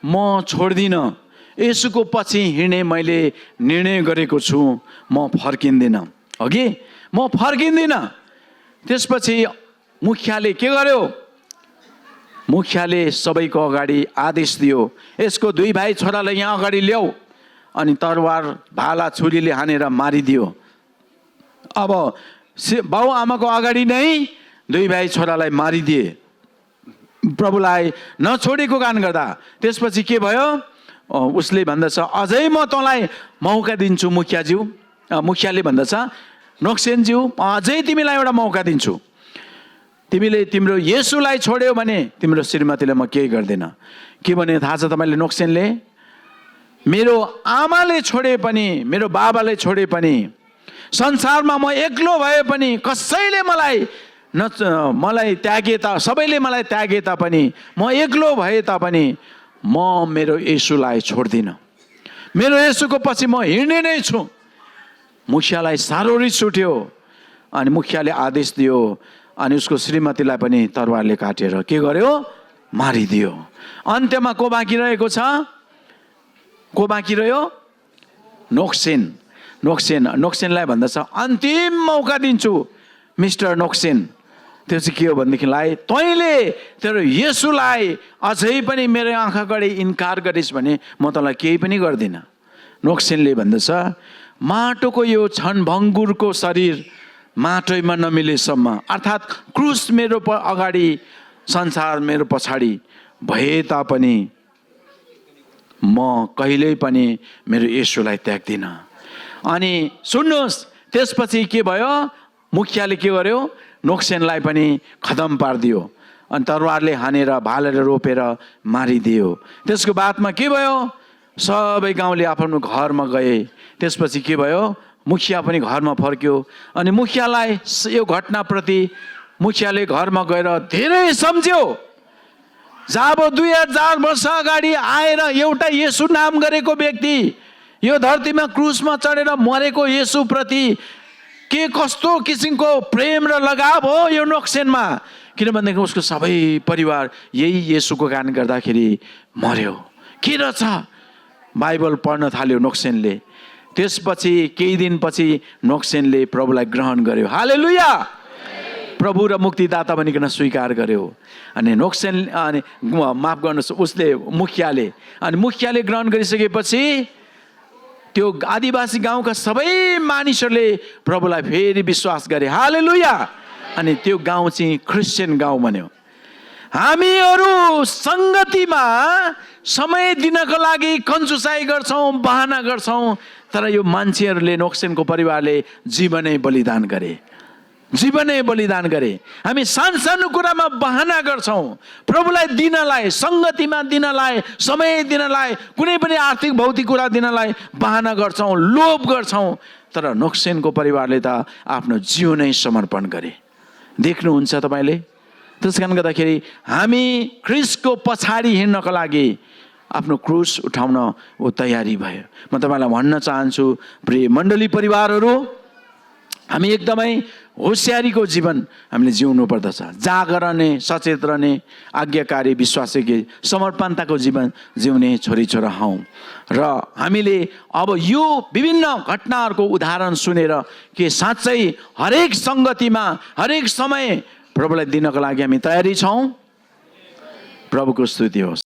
म छोड्दिनँ, येशूको पछि हिँड्ने मैले निर्णय गरेको छु, म फर्किँदिनँ। हो कि म फर्किँदिनँ। त्यसपछि मुखियाले के गर्यो? मुखियाले सबैको अगाडि आदेश दियो, यसको 2 भाइ छोरालाई यहाँ अगाडि ल्याऊ। अनि तरवार, भाला, छुरीले हानेर मारिदियो। अब बाउ आमाको अगाडि नै 2 भाइ छोरालाई मारिदिए, प्रभुलाई नछोडेको कारण गर्दा। त्यसपछि के भयो? उसले भन्दछ अझै म तँलाई मौका दिन्छु मुखियाज्यू। मुखियाले भन्दछ नोक्सेनज्यू, अझै तिमीलाई एउटा मौका दिन्छु। तिमीले तिम्रो येशूलाई छोड्यौ भने तिम्रो श्रीमतीलाई म केही गर्दिनँ। के भने थाहा छ तपाईँले? नोक्सेनले, मेरो आमाले छोडे पनि, मेरो बाबाले छोडे पनि, संसारमा म एक्लो भए पनि, कसैले मलाई त्यागे सबैले मलाई त्यागे तापनि, म एक्लो भए तापनि म मेरो येशूलाई छोड्दिनँ। मेरो येशूको पछि म हिँड्ने नै छु। मुखियालाई साह्रो रिस उठ्यो। अनि मुखियाले आदेश दियो अनि उसको श्रीमतीलाई पनि तरवारले काटेर के गर्यो? मारिदियो। अन्त्यमा को बाँकी रहेको छ? को बाँकी रह्यो? नोक्सेन। नोक्सेनलाई भन्दछ अन्तिम मौका दिन्छु मिस्टर नोक्सेन। त्यो चाहिँ के हो भनेदेखिलाई, तैँले तेरो येशूलाई अझै पनि मेरो आँखा अगाडि इन्कार गरिस् भने म तँलाई केही पनि गर्दिनँ। नोक्सेनले भन्दछ माटोको यो क्षणभङ्गुरको शरीर माटोमा नमिलेसम्म, अर्थात् क्रुस मेरो अगाडि, संसार मेरो पछाडि भए तापनि म कहिल्यै पनि मेरो येशूलाई त्याग्दिनँ। अनि सुन्नुहोस्, त्यसपछि के भयो? मुखियाले के गर्यो? नोक्सेनलाई पनि खतम पारिदियो। अनि तरवारले हानेर भालेर रोपेर मारिदियो। त्यसको बादमा के भयो? सबै गाउँले आफ्नो घरमा गए। त्यसपछि के भयो? मुखिया पनि घरमा फर्क्यो। अनि मुखियालाई यो घटनाप्रति मुखियाले घरमा गएर धेरै सम्झ्यो। जब 2000 वर्ष अगाडि आएर एउटा येशू नाम गरेको व्यक्ति यो धरतीमा क्रुसमा चढेर मरेको येशूप्रति के कस्तो किसिमको प्रेम र लगाव हो यो नोक्सेनमा। किनभनेदेखि उसको सबै परिवार यही येशूको कारण गर्दाखेरि मर्यो। के रहेछ? बाइबल पढ्न थाल्यो नोक्सेनले। त्यसपछि केही दिनपछि नोक्सेनले प्रभुलाई ग्रहण गर्यो। हालेलुया। प्रभु र मुक्तिदाता भनिकन स्वीकार गर्यो। अनि नोक्सेन अनि माफ गर्नुहोस्, उसले मुखियाले ग्रहण गरिसकेपछि त्यो आदिवासी गाउँका सबै मानिसहरूले प्रभुलाई फेरि विश्वास गरे। हालेलुया। अनि त्यो गाउँ चाहिँ क्रिस्चियन गाउँ बन्यो। हामीहरू सङ्गतिमा समय दिनको लागि कन्जुसाइ गर्छौँ, बहाना गर्छौँ, तर यो मान्छेहरूले, नोक्सेनको परिवारले जीवनै बलिदान गरे। हामी सानो कुरामा बहाना गर्छौँ, प्रभुलाई दिनलाई, सङ्गतिमा दिनलाई, समय दिनलाई, कुनै पनि आर्थिक भौतिक कुरा दिनलाई बहाना गर्छौँ, लोभ गर्छौँ। तर नोक्सेनको परिवारले त आफ्नो जीवनै समर्पण गरे। देख्नुहुन्छ तपाईँले? त्यस कारणले गर्दाखेरि हामी ख्रिस्टको पछाडि हिँड्नको लागि आफ्नो क्रुस उठाउन तयारी भयो। म तपाईँलाई भन्न चाहन्छु, प्रिय मण्डली परिवारहरू, हामी एकदमै होसियारीको जीवन हामीले जिउनु पर्दछ। जागर रहने, सचेत रहने, आज्ञाकारी, विश्वासी, समर्पणताको जीवन जिउने छोरीछोरा हौँ। र हामीले अब यो विभिन्न घटनाहरूको उदाहरण सुनेर के साँच्चै हरेक सङ्गतिमा, हरेक समय प्रभुलाई दिनको लागि हामी तयारी छौँ। प्रभुको स्तुति होस्।